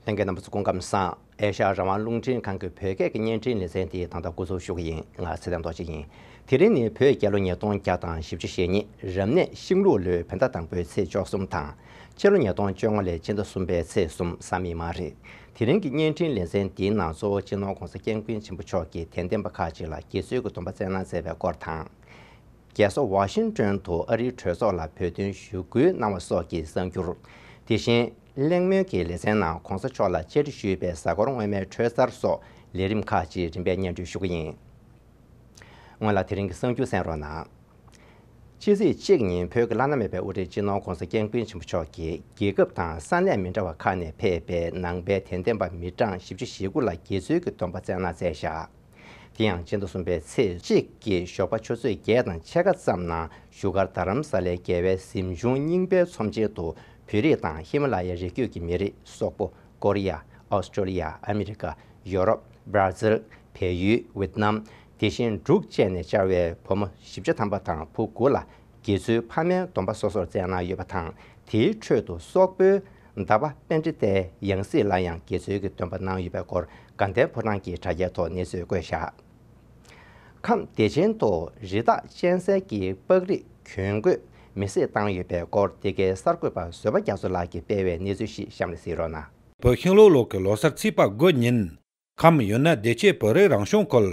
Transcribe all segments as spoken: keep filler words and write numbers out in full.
ལྷན་རྒྱས་རྣམ་པ་ཚོ་སྐུ་ཁམས་བཟང་། ཨེ་ཤ་ཡ་རང་དབང་རླུང་འཕྲིན་ཁང་གི་བོད་སྐད་ཀྱི་བརྙན་འཕྲིན་ལེ་ཚན་དེ་ད་ལྟ་འགོ་འཛུགས་ཞུ་གི་ཡིན། ང་ཚེ་བརྟན་རྡོ་རྗེ་ཡིན། དེ་རིང་ནི་བོད་རྒྱལ་ལོ་ཉིས་སྟོང་བརྒྱ་དང་བཞི་བཅུ་ཞེ་གཉིས། རབ་གནས་ཤིང་ལུག་ལོའི་བོད་ཟླ་དང་པོའི་ཚེས་བཅུ་གསུམ་དང་། ཕྱི་ལོ་ཉིས་སྟོང་བཅོ་ལྔ་ལོའི་སྤྱི་ཟླ་གསུམ་པའི་ཚེས་གསུམ་གཟའ་མིག་དམར་རེད། དེ་རིང་གི་བརྙན་འཕྲིན་ལེ་ཚན་འདིའི་ནང་གཙོ་བོ་སྤྱི་ནོར་༸གོང་ས་༸སྐྱབས་མགོན་ཆེན་པོ་མཆོག་གིས་དད་ལྡན་པ་ཁག་ཅིག་ལ་དགེ་ཚུལ་གྱི་སྡོམ་པ་བསྩལ་གནང་མཛད་པའི་སྐོར་དང་། རྒྱལ་ས་ཝ་ཤིང་ཏོན་དུ་ཨ་རིའི་གྲོས་ཚོགས་ལ་བོད་དོན་ཞུ་སྐུལ་གནང་བ་སོགས་ཀྱི་གསར་འགྱུར། དེ་བཞིན་གླེང་མོལ་གྱི་ལེ་ཚན་ནང་༸གོང་ས་མཆོག་ལ་བཅར་འདྲི་ཞུས་པའི་གཟའ་འཁོར་སྔོན་མའི་འཕྲོས་གསར་སོགས་ལས་རིམ་ཁག་ཅིག་རིམ་པས་སྙན་སྒྲོན་ཞུ་གི་ཡིན། སྔོན་ལ་དེ་རིང་གི་གསར་འགྱུར་གསན་རོགས་གནང་། ཕྱི་ཚེས་གཅིག་ཉིན་བོད་ཀྱི་བླ་ན་མེད་པའི་དབུ་ཁྲིད་སྤྱི་ནོར་༸གོང་ས་༸སྐྱབས་མགོན་ཆེན་པོ་མཆོག་གིས་རྒྱལ་ཁབ་དང་ས་གནས་མི་འདྲ་བ་ཁག་ནས་ཕེབས་པའི་ནང་པའི་དད་ལྡན་པ་མི་གྲངས་བཞི་བཅུ་ཞེ་དགུ་ལ་དགེ་ཚུལ་གྱི་སྡོམ་པ་བསྩལ་གནང་མཛད་བཞག། དེ་ཡང་སྤྱི་ཟླ་གསུམ་པའི་ཚེས་གཅིག་གི་ཞོགས་པ་ཆུ་ཚོད་བརྒྱད་དང་ཕྱེད་ཀ་ཙམ་ནང་བཞུགས་སྒར་རྡ་རམ་ས་ལའི་རྒྱལ་བའི་གཟིམ་ཆུང་རྙིང་པའི་ཚོམས་ཆེན་དུ་བོད་རིགས་དང་ཧི་མ་ལ་ཡའི་རི་རྒྱུད་ཀྱི་མི་རིགས་སོག་པོ། ཀོ་རི་ཡ། ཨོ་སི་ཀྲོ་ལི་ཡ། ཨ་མི་རི་ཀ། ཡོ་རོབ། བར་ཛིལ། བལ་ཡུལ། ཝེད་ནམ། དེ་བཞིན་འབྲུག་བཅས་ནས་བཅར་བའི་བུ་མོ་བཞི་བཅུ་ཐམ་པ་དང་བུ་དགུ་ལ་དགེ་ཚུལ་ཕ་མའི་སྡོམ་པ་སོ་སོར་བསྩལ་གནང་ཡོད་པ་དང་། དེའི་ཁྲོད་དུ་སོག་པོའི་ཟླ་བ་པཎྜི་ཏའི་ཡང་སྲིད་ལ་ཡང་དགེ་ཚུལ་གྱི་སྡོམ་པ་གནང་ཡོད་པའི་སྐོར་དགའ་ལྡན་ཕོ་བྲང་གི་དྲ་རྒྱའི་ཐོག་གནས་ཚུལ་བཀོད་བཞག། ཁམས་བདེ་ཆེན་དུ་རི་དྭགས་གཅན་གཟན་གྱི་པགས་རིགས་གྱོན་གོས་མེ་བསྲེགས་བཏང་ཡོད་པའི་སྐོར། འདི་གའི་གསར་འགོད་པ་བཟོད་པ་རྒྱ་མཚོ་ལགས་ཀྱིས་སྤེལ་བའི་གནས་ཚུལ་ཞིག་གཤམ་ལ་གཟིགས་རོགས་གནང་། བོད་ཤིང་ལུག་ལོ་གི་ལོ་གསར་ཚེས་པ་དགུ་ཉིན། ཁམས་ཡུན་ནན་བདེ་ཆེན་བོད་རིགས་རང་སྐྱོང་ཁུལ།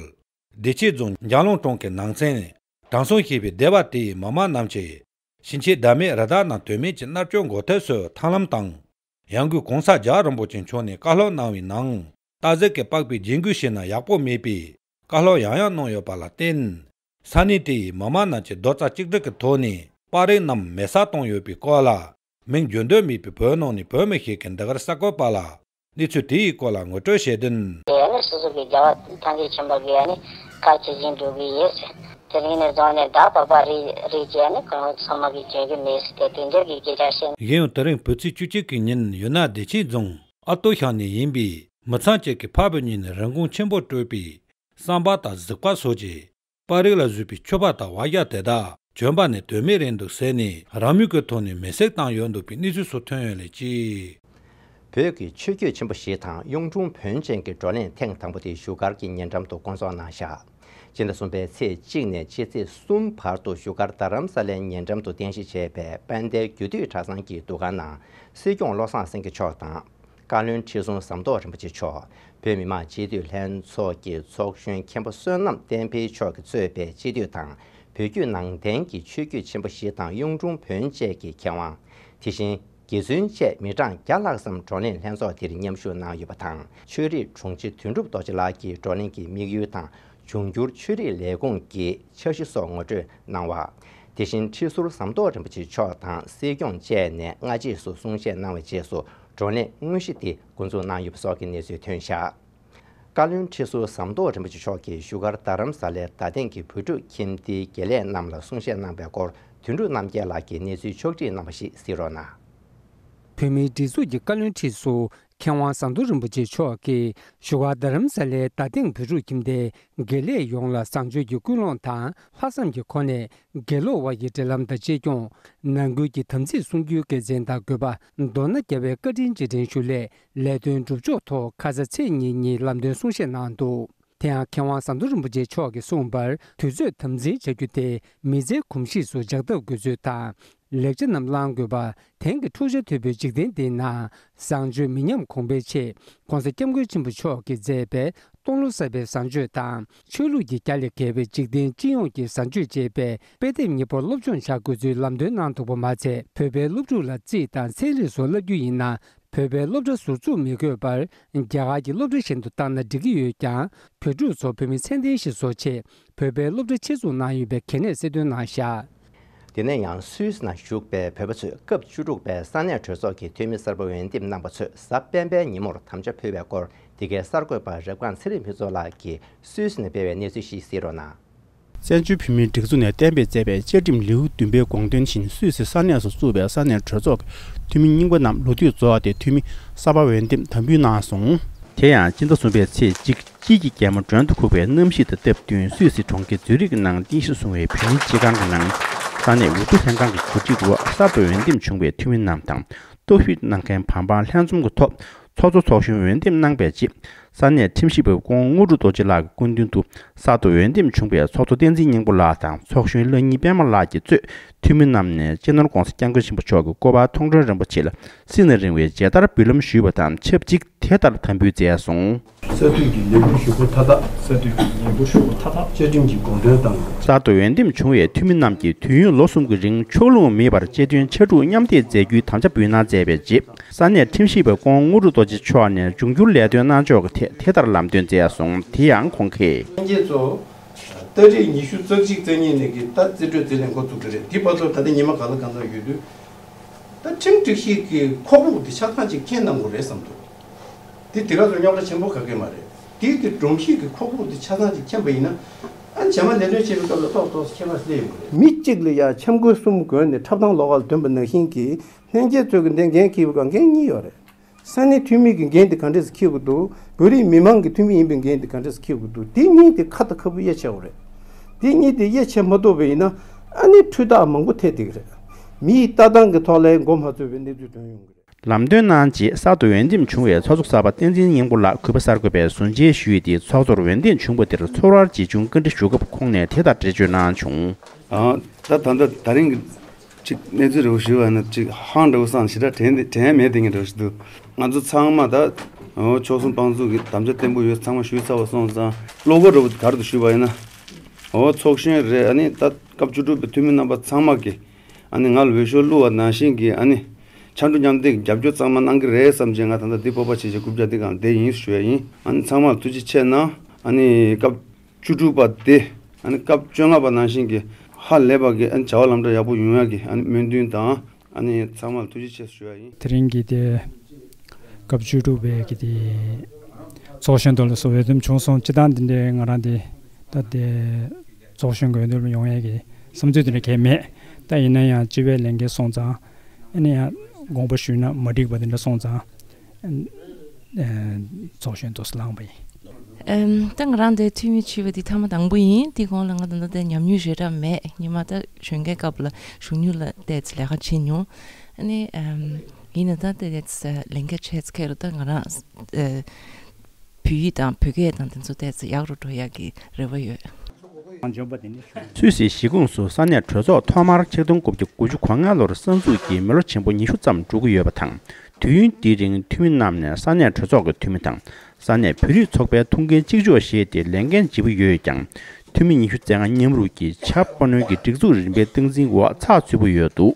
བདེ་ཆེན་རྫོང་འཇང་ལུང་གྲོང་གི་ནང་ཚན། དྲང་སྲོང་ཞེས་པའི་སྡེ་བ་དེའི་མི་མང་རྣམས་ཀྱིས། ཕྱིན་ཆད་བདག་མེད་རི་དྭགས་རྣམས་དོན་མེད་ཀྱི་མནར་གཅོད་འགོག་ཐབས་སུ་ཐབས་ལམ་དང་། ཡང་སྒོས་གོང་ས་རྒྱལ་བ་རིན་པོ་ཆེ་མཆོག་ནས་བཀའ་སློབ་གནང་བའི་ནང་། སྟག་གཟིག་གི་པགས་པའི་རྒྱན་གོས་བྱས་ན་ཡག་པོ་མེད་པའི་བཀའ་སློབ་ཡང་ཡང་གནང་ཡོད་པ་ལ་བརྟེན། ས་གནས་དེའི་མི་མང་རྣམས་ཀྱིས་རྡོག་རྩ་གཅིག་སྒྲིལ་གྱི་ཐོག་ནས་པགས་རིགས་རྣམས་མེ་བསྲེགས་བཏང་ཡོད་པའི་སྐོར་ལ། མིང་བརྗོད་འདོད་མེད་པའི་བོད་ནང་ནས་བོད་མི་ཞིག་གིས་འདི་གར་གསར་འགོད་པ་ལ་གནས་ཚུལ་དེའི་སྐོར་ལ་ངོ་སྤྲོད་བྱས་དོན། དེ་ནི་སོ་སོ་གི་རྒྱལ་བ་ཐམས་ཅད་མཁྱེན་པ་གིས་ནི་བཀའ་ཇི་བཞིན་སྒྲུབ་ཀྱི་ཡོད་ཟེར། དེ་རིང་ནས་བཟུང་ནས་ད་པགས་པ་རིགས་རིགས་ཀྱི་ནི་ཁོང་ཚང་མ་གིས་གྱོན་གྱི་མེད་ཟེར་ཏེ་དེ་འདྲ་གི་སྐད་ཆ་བཤད། གཞན་ཡང་དེ་རིང་བོད་ཚེས་བཅུ་གཅིག་གི་ཉིན་ཡུན་ནན་བདེ་ཆེན་རྫོང་ཨ་སྟོད་ཤང་ནས་ཡིན་པའི་མི་ཚང་གཅིག་གིས་ཕ་བུ་གཉིས་ནས་རིན་གོང་ཆེན་པོ་སྤྲོད་པའི་བསམ་པ་དང་གཟིག་པ་སོགས་ཀྱི་པགས་རིགས་ལ་བཟོས་པའི་ཕྱུ་པ་དང་བ་རྒྱ་དེ་དག་གྱོན་པ་ནི་དོན་མེད་རེད་འདུག་ཟེར་ནས་རང་མོས་ཀྱི་ཐོག་ནས་མེ་བསྲེགས་བཏང་ཡོད་འདུག་པའི་གནས་ཚུལ་སོགས་ཐོན་ཡོད་ལས་ཀྱིས། བོད་ཀྱི་ཆོས་བརྒྱུད་ཆེན་པོ་བཞི་དང་གཡུང་དྲུང་བོན་བཅས་ཀྱི་བགྲོ་གླེང་ཐེངས་དང་པོ་དེ་བཞུགས་སྒར་གྱི་ཉེ་འགྲམ་དུ་བསྐོང་ཚོགས་གནང་བཞག། སྤྱི་ཟླ་གསུམ་པའི་ཚེས་གཅིག་ནས་ཕྱི་ཚེས་གསུམ་བར་དུ་བཞུགས་སྒར་རྡ་རམ་ས་ལའི་ཉེ་འགྲམ་དུ་རྟེན་གཞི་བྱས་པའི་དཔལ་ལྡན་རྒྱུད་སྟོད་གྲྭ་ཚང་གི་འདུ་ཁང་ནང་སྲིད་སྐྱོང་བློ་བཟང་སེང་གེ་མཆོག་དང་། བཀའ་བློན་ཁྲི་ཟུར་ཟམ་གདོང་རིན་པོ་ཆེ་མཆོག། བོད་མི་མང་སྤྱི་འཐུས་ལྷན་ཚོགས་ཀྱི་ཚོགས་གཞོན་མཁན་པོ་བསོད་ནམས་བསྟན་འཕེལ་མཆོག་གིས་གཙོས་པའི་སྤྱི་འཐུས་དང་། བོད་བརྒྱུད་ནང་བསྟན་གྱི་ཆོས་བརྒྱུད་ཆེན་པོ་བཞི་དང་གཡུང་དྲུང་བོན་བཅས་ཀྱི་མཁས་དབང་། དེ་བཞིན་དགེ་བཙུན་བཅས་མི་གྲངས་བརྒྱ་ལྷག་ཙམ་བགྲོ་གླེང་ལྷན་ཚོགས་དེར་མཉམ་ཞུགས་གནང་ཡོད་པ་དང་། ཆོས་རིག་དྲུང་ཆེ་དོན་གྲུབ་རྡོ་རྗེ་ལགས་ཀྱིས་བགྲོ་གླེང་གི་དམིགས་ཡུལ་དང་། འབྱུང་འགྱུར་ཆོས་རིག་ལས་ཁུངས་ཀྱི་འཆར་གཞི་སོགས་ངོ་སྤྲོད་གནང་བ། དེ་བཞིན་ཁྲི་ཟུར་ཟམ་གདོང་རིན་པོ་ཆེ་མཆོག་དང་སྲིད་སྐྱོང་བཅས་ནས་སྔ་རྗེས་སུ་གསུང་བཤད་གནང་བའི་རྗེས་སུ་བགྲོ་གླེང་དངོས་གཞི་དེ་འགོ་འཛུགས་གནང་ཡོད་པ་སོགས་ཀྱི་གནས་ཚུལ་ཐོན་བཞག། བཀའ་བློན་ཁྲི་ཟུར་ཟམ་གདོང་རིན་པོ་ཆེ་མཆོག་གིས་བཞུགས་སྒར་རྡ་རམ་ས་ལའི་རྡ་སྟེང་གི་བོད་ཕྲུག་ཁྱིམ་སྡེའི་དགེ་ལས་རྣམས་ལ་གསུང་བཤད་གནང་བའི་སྐོར་དོན་གྲུབ་རྣམ་རྒྱལ་ལགས་ཀྱིས་གནས་ཚུལ་ཕྱོགས་བསྒྲིགས་གནང་བ་ཞིག་གཟིགས་རོགས་གནང་། བོད་མིའི་སྒྲིག་འཛུགས་ཀྱི་བཀའ་བློན་ཁྲི་ཟུར་མཁས་དབང་ཟམ་གདོང་རིན་པོ་ཆེ་མཆོག་གིས་བཞུགས་སྒར་རྡ་རམ་ས་ལའི་རྡ་སྟེང་བོད་ཕྲུག་ཁྱིམ་སྡེའི་དགེ་ལས་ཡོངས་ལ་བཟང་སྤྱོད་ཀྱི་ཀུན་སློང་དང་ལྷག་བསམ་གྱི་སྒོ་ནས་དགེ་སློབ་དབར་གྱི་འབྲེལ་ལམ་དང་གཅེས་སྐྱོང་། ནང་ཁུལ་གྱི་དམ་ཚིག་སྲུང་རྒྱུའི་དགེ་མཚན་དང་དགོས་པ་མདོར་ན་རྒྱལ་བའི་བཀའ་དྲིན་རྗེས་དྲན་ཞུ་སླད་ལས་དོན་སྒྲུབ་ཕྱོགས་ཐོག་ཁ་ས་ཚེས་གཉིས་ཉིན་ལམ་སྟོན་གསུང་བཤད་གནང་འདུག། དེ་ཡང་མཁས་དབང་ཟམ་གདོང་རིན་པོ་ཆེ་མཆོག་གིས་གསུངས་པར། དུས་ཚོད་དམ་འཛིན་བྱ་རྒྱུ་དེ་མི་ཚེའི་གོམས་གཤིས་སུ་འཇགས་ཐབས་དགོས་ཚུལ་དང་། ལེགས་ཆ་རྣམས་བླང་དགོས་པ། དེང་གི་འཁྲུག་ཆ་དོད་པའི་འཇིག་རྟེན་འདིའི་ནང་བཟང་སྤྱོད་མི་ཉམས་གོང་འཕེལ་ཆེད་༸གོང་ས་༸སྐྱབས་མགོན་ཆེན་པོ་མཆོག་གིས་མཛད་པའི་སྟོང་ལོ་གསར་པའི་བཟང་སྤྱོད་དང་ཆོས་ལུགས་ཀྱི་རྒྱ་ལས་བརྒལ་བའི་འཇིག་རྟེན་སྤྱི་ཡོངས་ཀྱི་བཟང་སྤྱོད་ཅེས་པའི་དཔེ་དེབ་གཉིས་པོ་སློབ་སྦྱོང་བྱ་དགོས་ཚུལ་ལམ་སྟོན་གནང་འདུག་པ་མ་ཚད། བོད་པའི་སློབ་ཕྲུག་ལ་རྩིས་དང་ཚན་རིག་སོགས་བསླབ་རྒྱུ་ཡིན་ན། བོད་པའི་སློབ་གྲྭ་ཟུར་བཙུགས་མི་དགོས་པར་རྒྱ་གར་གྱི་སློབ་གྲྭ་གཞན་དུ་བཏང་ན་འགྲིག་གི་ཡོད་ཀྱང་། བོད་ཕྲུག་ཚོ་བོད་མི་ཚད་ལྡན་ཞིག་བཟོ་ཆེད་བོད་པའི་སློབ་གྲྭ་ཆེད་འཛུགས་གནང་ཡོད་པའི་གལ་གནད་གསལ་སྟོན་གནང་བཞག། དེ་ནས་ཡང་སུད་སི་ནང་བཞུགས་པའི་བོད་པ་ཚོས་སྐབས་བཅུ་དྲུག་པའི་ས་གནས་གྲོས་ཚོགས་ཀྱི་འཐུས་མི་གསར་པ་འོས་འདེམས་གནང་པ་ཚོས་གཟའ་སྤེན་པའི་ཉིན་མོར་དམ་བཅའ་ཕུལ་བའི་སྐོར། འདི་གའི་གསར་འགོད་པ་རབ་སྒང་ཚེ་རིང་ཕུན་ཚོགས་ལགས་ཀྱིས་སུད་སི་ནས་སྤེལ་བའི་གནས་ཚུལ་ཞིག་གཟིགས་རོགས་གནང་། བཙན་བྱོལ་བོད་མིའི་སྒྲིག་འཛུགས་ནས་གཏན་འབེབས་མཛད་པའི་བཅའ་ཁྲིམས་ལེའུ་བདུན་པའི་དགོངས་དོན་བཞིན་སུད་སི་ས་གནས་སུ་བཙུགས་པའི་ས་གནས་གྲོས་ཚོགས་ཀྱི་འཐུས་མི་རྙིང་པ་རྣམས་ལོ་དུས་རྫོགས་ཏེ་འཐུས་མི་གསར་པ་འོས་འདེམས་དམ་འབུལ་གནང་སོང་། དེ་ཡང་སྤྱི་ཟླ་གསུམ་པའི་ཚེས་གཅིག་དཔྱིད་ཀྱི་རྒྱལ་མོ་མགྲོན་དུ་ཁུག་པའི་གནམ་གཤིས་དང་སྟབས་བསྟུན་སུད་སི་གྲོང་ཁྱེར་ཛུ་རིག་ནང་རྟེན་གཞི་བཟུང་བའི་བོད་མིའི་སྤྱི་ཁང་གི་ནང་ས་གནས་འོས་བསྡུ་ལྷན་ཁང་གི་གོ་སྒྲིག་འོག་གསར་དུ་འོས་འདེམས་བྱུང་བའི་འཐུས་མི་རྣམས་དང་རྟོག་ཞིབ་གནང་མཁན་བང་བང་ལྷན་འཛོམས་ཀྱི་ཐོག་ ཚོགས་གཙོ་ཚོགས་གཞོན་འོས་འདེམས་གནང་པའི་རྗེས། ས་གནས་ཁྲིམས་ཞིབ་པའི་སྐུ་ངོ་དངོས་གྲུབ་རྡོ་རྗེ་ལགས་ཀྱི་སྐུ་མདུན་དུ། གསར་དུ་འོས་འདེམས་བྱུང་བའི་ཚོགས་གཙོ་བསྟན་འཛིན་སྙིང་པོ་ལགས་དང་ཚོགས་གཞོན་བླ་སྙིང་པད་མ་ལགས་ཀྱིས་གཙོས་འཐུས་མི་རྣམས་ནས་སྤྱི་ནོར་༧གོང་ས་༧སྐྱབས་མགོན་ཆེན་པོ་མཆོག་གི་སྐུ་པར་མཐོང་གྲོལ་རིན་པོ་ཆེ་ལ་སྲིད་ན་རིང་བའི་མཇལ་དར་འབུལ་ལམ་ཞུས་པ་དང་ཆབས་ཅིག་དེ་ལྟར་དམ་འབུལ་མཛད་སོང་། གསར་འཐུས་ཀྱི་ལས་འགུལ་ཞུ་སྒོ་མཐའ་དག་གསར་འཐུས་ཀྱི་ལས་འགུལ་ཞུ་སྒོ་མཐའ་དག་བཅའ་ཁྲིམས་ཀྱི་དགོངས་དོན་དང་། གསར་དུ་འོས་འདེམས་བྱུང་བའི་འཐུས་མི་རྣམས་ཀྱིས་དུས་ཡུན་ལོ་གསུམ་གྱི་རིང་ཕྱོགས་ལྷུང་མེད་པར་སྤྱི་དོན་ཕྱར་གྲུ་མཉམ་འདེགས་མཛད་རྒྱུའི་དམ་བཅའ་འབུལ་གནང་མཛད་པའི་རྗེས། ས་གནས་ཁྲིམས་ཞིབ་པའི་སྐུ་ངོ་དངོས་གྲུབ་རྡོ་རྗེ་མཆོག་ནས་འབྱུང་འགྱུར་ལས་དོན་གནང་ཕྱོགས་ཀྱི་ཐད་དེ་ལྟར་ལམ་སྟོན་མཛད་སོང་། དེ་ཡང་ཁོང་གིས། ལྷན་རྒྱས་ཚོ། ཏ་རིག་ཉི་ཤུ་རྩ་གཅིག་རྩ་གཉིས་ནས་ཀྱི་ད་རྩིས་སྤྲོད་རྩིས་ལེན་འགོ་བཙུགས་ཀྱི་རེད། དེ་བར་དུ་ད་ལྟ་ཉི་མ་ག་ལ་གང་འཚམ་ཡོད་དུས། ད་ཁྲིམས་སྒྲིག་གཞི་གི་ཁོག་དབུབ་དེ་ཆ་ཚང་ཅིག་མཁྱེན་གནང་དགོས་རེད་བསམ་འདུག་དེ་དེ་ག་ཚོད་རྙོག་དྲ་ཆེན་པོ་ག་གེ་མ་རེད། དེའི་གི་སྒྲོམ་གཞི་གི་ཁོག་དབུབ་དེ་ཆ་ཚང་ཅིག་མཁྱེན་པ་ཡིན་ན། ཨ་རྗེས་མ་ལས་དོན་བྱེད་པའི་སྐབས་ལ་ཏོག་ཏོག་ཙམ་ཁྱད་པར་སླེབས་ཡོང་གི་རེད། མི་གཅིག་ལ་ཡང་འཆམ་གོས་གསུམ་གོན་ནས་འཁྲབ་སྟངས་ལོགས་ཀ་ལ་འདོན་པ་ནང་བཞིན་གྱི་ལྷན་རྒྱས་ཚོས་ཀྱི་འདི་འགན་འཁྱེར་བའི་སྒང་འགན་གཉིས་ཡོད་རེད། ས་གནས་འཐུས་མི་གི་འགན་དེ་ག་འདྲས་སེ་འཁྱེར་དགོས་འདུག་བོད་རིགས་མི་མང་གི་འཐུས་མི་ཡིན་པའི་འགན་དེ་ག་འདྲས་སེ་འཁྱེར་དགོས་འདུག་དེ་གཉིས་དེ་ཁ་དང་ཁ་སྦུག་དབྱེ་ཕྱེ་དགོས་རེད། དེ་གཉིས་དེ་དབྱེ་ཕྱེ་མ་ཐུབ་པ་ཡིན་ན་ཨ་ནི་འཁྲུལ་རྟགས་མང་པོ་ཐེབས་བསྡད་ཀྱི་རེད། མི་ཡི་ལྟ་སྟངས་ཀྱི་ཐོག་ལ་མགོ་མ་ཚོས་པའི་གནས་ཚུལ་ཐོན་ཡོང་གི་རེད། ལམ་སྟོན་གནང་རྗེས་གསར་དུ་འོས་འདེམས་བྱུང་བའི་ཚོགས་གཙོ་གསར་པ་བསྟན་འཛིན་སྙིང་པོ་ལགས་གུས་པ་གསར་འགོད་པས་ཟུར་མཇལ་ཞུས་ཏེ་ཚོགས་གཙོར་འོས་འདེམས་བྱུང་བ་དེར་ཚོར་བ་ཇི་བྱུང་བཀའ་འདྲི་ཞུ་སྐབས་ཁོང་ནས་དེ་ལྟར་འགྲེལ་བརྗོད་གནང་བྱུང་། ཨ། ད་ད་ལྟ་ད་རིང་གི་ཅིག་གནས་ཚུལ་འདྲ་བོ་ཞུས་པ་ཡིན་ན་ཅིག་ཧང་འདྲ་བོ་སང་ཞེ་དྲག་དྲན་དྲན་མེད་དེ་ངས་འདྲ་བོ་ཞིག་འདུག་ང་ཚོ་ཚང་མ་ད་འོ་ཆོལ་གསུམ་དཔང་འཛུགས་ཀྱི་དམ་བཅའ་བརྟན་པོ་ཡོད་ཚང་མ་ཞུས་ཚར་བ་སོང་ཙང་བློ་ཁོག་འདྲ་བོ་ག་རེ་འདུག་ཞུས་པ་ཡིན་ན། འོ་ཚོགས་གཞོན་རེད། ཨ་ནི་ད་སྐབས་བཅུ་དྲུག་པའི་འཐུས་མི་རྣམ་པ་ཚང་མ་གི་ཨ་ནི་ང་ལ་འོས་ཤོག་བླུགས་པ་ནང་བཞིན་གྱི་ཨ་ནི་ཕྱར་གྲུ་མཉམ་འདེགས་རྒྱབ་སྐྱོར་གཙང་མ་གནང་གི་རེད་བསམ་བྱས་ང་ད་ལྟ་འདི་སྤོབས་པ་བྱེད་བྱས་རྐུབ་བཀྱག་འདི་སྒང་བསྡད་ཡིན་ཞུ་ཡ་ཡིན། ཨ་ནི་ཚང་མར་ཐུགས་རྗེ་ཆེ་གནང་། ཨ་ནི་སྐབས་བཅུ་དྲུག་པ་དེ་ཨ་ནི་སྐབས་བཅོ་ལྔ་པ་ནང་བཞིན་གྱི་ཧ་ལས་པ་གི་ཨ་ནི་བྱ་བ་ལམ་འགྲོ་ཡག་པོ་ཡོང་ཡ་གི་ཨ་ནི་སྨོན་འདུན་དང་ཨ་ནི་ཚང་མར་ཐུགས་རྗེ་ཆེ་ཞུ་ཡ་ཡིན། དེ་རིང་གི་དེ་སྐབས་བཅུ་དྲུག་པའི་གི་དེ་ཚོགས་གཞོན་དུ་ལ་སོགས་འོས་འདེམས་བྱུང་སོང་། སྤྱིར་བཏང་འདི་འདྲའི་ང་རང་དེ་ད་དེ་ཚོགས་གཞོན་གྱི་འོས་འདེམས་ཡོང་ཡ་གི་བསམ་ཚུལ་དེ་འདྲ་གས་མེད། ད་ཡིན་ན་ཡང་སྤྱི་པའི་ལས་འགན་སོང་ཙང་ཨ་ནི་ཡང་དགོངས་པ་ཞུས་ན་མ་འགྲིག་པ་དེ་འདྲ་སོང་ཙང་། ཨ་ཚོགས་གཞོན་དུ་ལངས་པ་ཡིན། ཨམ། ད་ང་རང་འདིར་འཐུས་མི་བྱས་པ་འདི་ཐེངས་མ་དང་པོ་ཡིན། དེའི་གོང་ལ་ང་ད་ལྟ་དེ་ཉམས་མྱོང་ཞེ་དྲག་མེད། ཉི་མ་ད་གཞོན་སྐྱེས་སྐབས་ལ་གཞོན་ནུ་ལ་བལྟས་ཚེ་ལས་ཀ་བྱེད་མྱོང་། ཨ་ནི་ཨམ། ཡིན་ན་ད་དེ་ལས་ལས་འགན་ཆེ་ཚེ་ཁེ་རུ་ད་ང་རང་ཨ་བོད་ཡིག་དང་བོད་སྐད་དང་དེ་ཚོ་བལྟས་ཚེ་ཡག་རུ་འགྲོ་ཡག་གི་རེ་བ་ཡོད། སུད་སི་གཞིས་ཁོངས་སུ་ས་གནས་གྲོས་ཚོགས་ཐོག་མར་ཆིག་སྟོང་དགུ་བརྒྱ་དགུ་བཅུ་གོ་ལྔ་ལོར་གསར་འཛུགས་ཀྱིས་མི་ལོ་ཆེན་པོ་ཉི་ཤུ་ཙམ་འགྲོ་གི་ཡོད་པ་དང་། དུས་ཡུན་འདིའི་རིང་འཐུས་མི་རྣམས་ནས་ས་གནས་གྲོས་ཚོགས་ཀྱི་འཐུས་མི་དང་ས་གནས་བོད་རིགས་ཚོགས་པའི་ཐུགས་འགན་གཅིག་ལྕོགས་བཞེས་ཏེ་ལས་འགན་ལྗིད་པོ་ཡོད་ཀྱང་། འཐུས་མི་ཉི་ཤུ་རྩ་ལྔ་མཉམ་རུབ་ཀྱིས་བྱ་སྤོ་ནོན་གྱི་སྒྲིག་འཛུགས་རིམ་པའི་སྟངས་འཛིན་འོག་ཚགས་ཚུད་པོ་ཡོད་འདུག་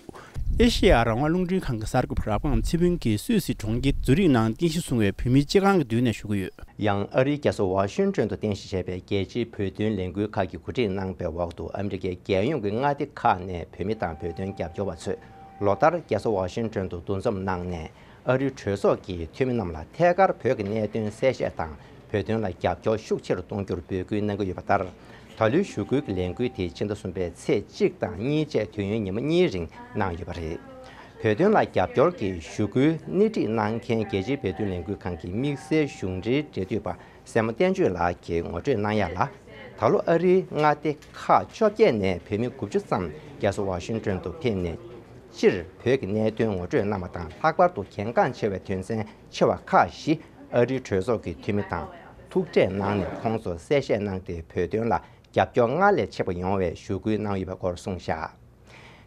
ཨེ་ཤེ་ཡ་རང་དབང་རླུང་འཕྲིན་ཁང་གི་གསར་འགོད་པ་རབ་སྒང་ཚེ་ཕུན་གྱིས་སུད་སི་གྲོང་ཁྱེར་ཛུ་རིག་ནང་རྟེན་གཞི་བཟུང་བའི་བོད་མིའི་སྤྱི་ཁང་གི་མདུན་ནས་ཞུ་གི་ཡོད། ཡང་ཨ་རིའི་རྒྱལ་ས་ཝ་ཤིང་ཏོན་དུ་རྟེན་གཞི་བྱས་པའི་རྒྱལ་སྤྱིའི་བོད་དོན་ལས་འགུལ་ཁག་གིས་གོ་སྒྲིག་གནང་པའི་འོག་ཏུ་ཨ་མི་རི་ཀའི་རྒྱལ་ཡོངས་ཀྱི་མངའ་སྡེ་ཁག་ནས་བོད་མི་དང་བོད་དོན་རྒྱབ་སྐྱོར་བ་ཚོས་ལོ་ལྟར་རྒྱལ་ས་ཝ་ཤིང་ཏོན་དུ་འདུ་འཛོམས་གནང་ནས། ཨ་རིའི་གྲོས་ཚོགས་ཀྱི་འཐུས་མི་རྣམས་ལ་ཐད་ཀར་བོད་ཀྱི་གནད་དོན་གསལ་བཤད་དང་བོད་དོན་ལ་རྒྱབ་སྐྱོར་ཤུགས་ཆེ་རུ་གཏོང་རྒྱུར་འབོད་སྐུལ་གནང་གི་ཡོད་པ་ལྟར། ད་ལོའི་ཞུ་སྐུལ་གྱི་ལས་འགུལ་དེ་ཕྱི་ཟླ་གསུམ་པའི་ཚེས་གཅིག་དང་གཉིས་བཅས་དུས་ཡུན་ཉི་མ་གཉིས་རིང་གནང་ཡོད་པ་རེད། བོད་དོན་ལ་རྒྱབ་སྐྱོར་གྱི་ཞུ་སྐུལ་སྣེ་ཁྲིད་གནང་མཁན་རྒྱལ་སྤྱིའི་བོད་དོན་ལས་འགུལ་ཁང་གི་དམིགས་བསལ་གཞུང་འབྲེལ་འབྲེལ་མཐུད་པ་སྲས་མོ་བསྟན་ཆོས་ལགས་ཀྱིས་ངོ་སྤྲོད་གནང་ཡ་ལ། ད་ལོ་ཨ་རིའི་མངའ་སྡེ་ཁག་བཅོ་བརྒྱད་ནས་བོད་མི་དགུ་བཅུ་ཙམ་རྒྱལ་ས་ཝ་ཤིང་ཏོན་དུ་ཕེབས་ནས། སྤྱིར་བོད་ཀྱི་གནད་དོན་ངོ་སྤྲོད་གནང་བ་དང་། ལྷག་པར་དུ་གལ་འགངས་ཆེ་བའི་དོན་ཚན་ཆེ་བ་ཁག་བཞི་ཨ་རིའི་གྲོས་ཚོགས་ཀྱི་འཐུས་མི་དང་ཐུག་འཕྲད་གནང་ནས་ཁོང་ཚོར་གསལ་བཤད་གནང་སྟེ། བོད་དོན་ལ་རྒྱབ་སྐྱོར་སྔར་ལས་ཆེ་བ་ཡོང་བའི་ཞུ་སྐུལ་གནང་ཡོད་པའི་སྐོར་གསུངས་བཞག་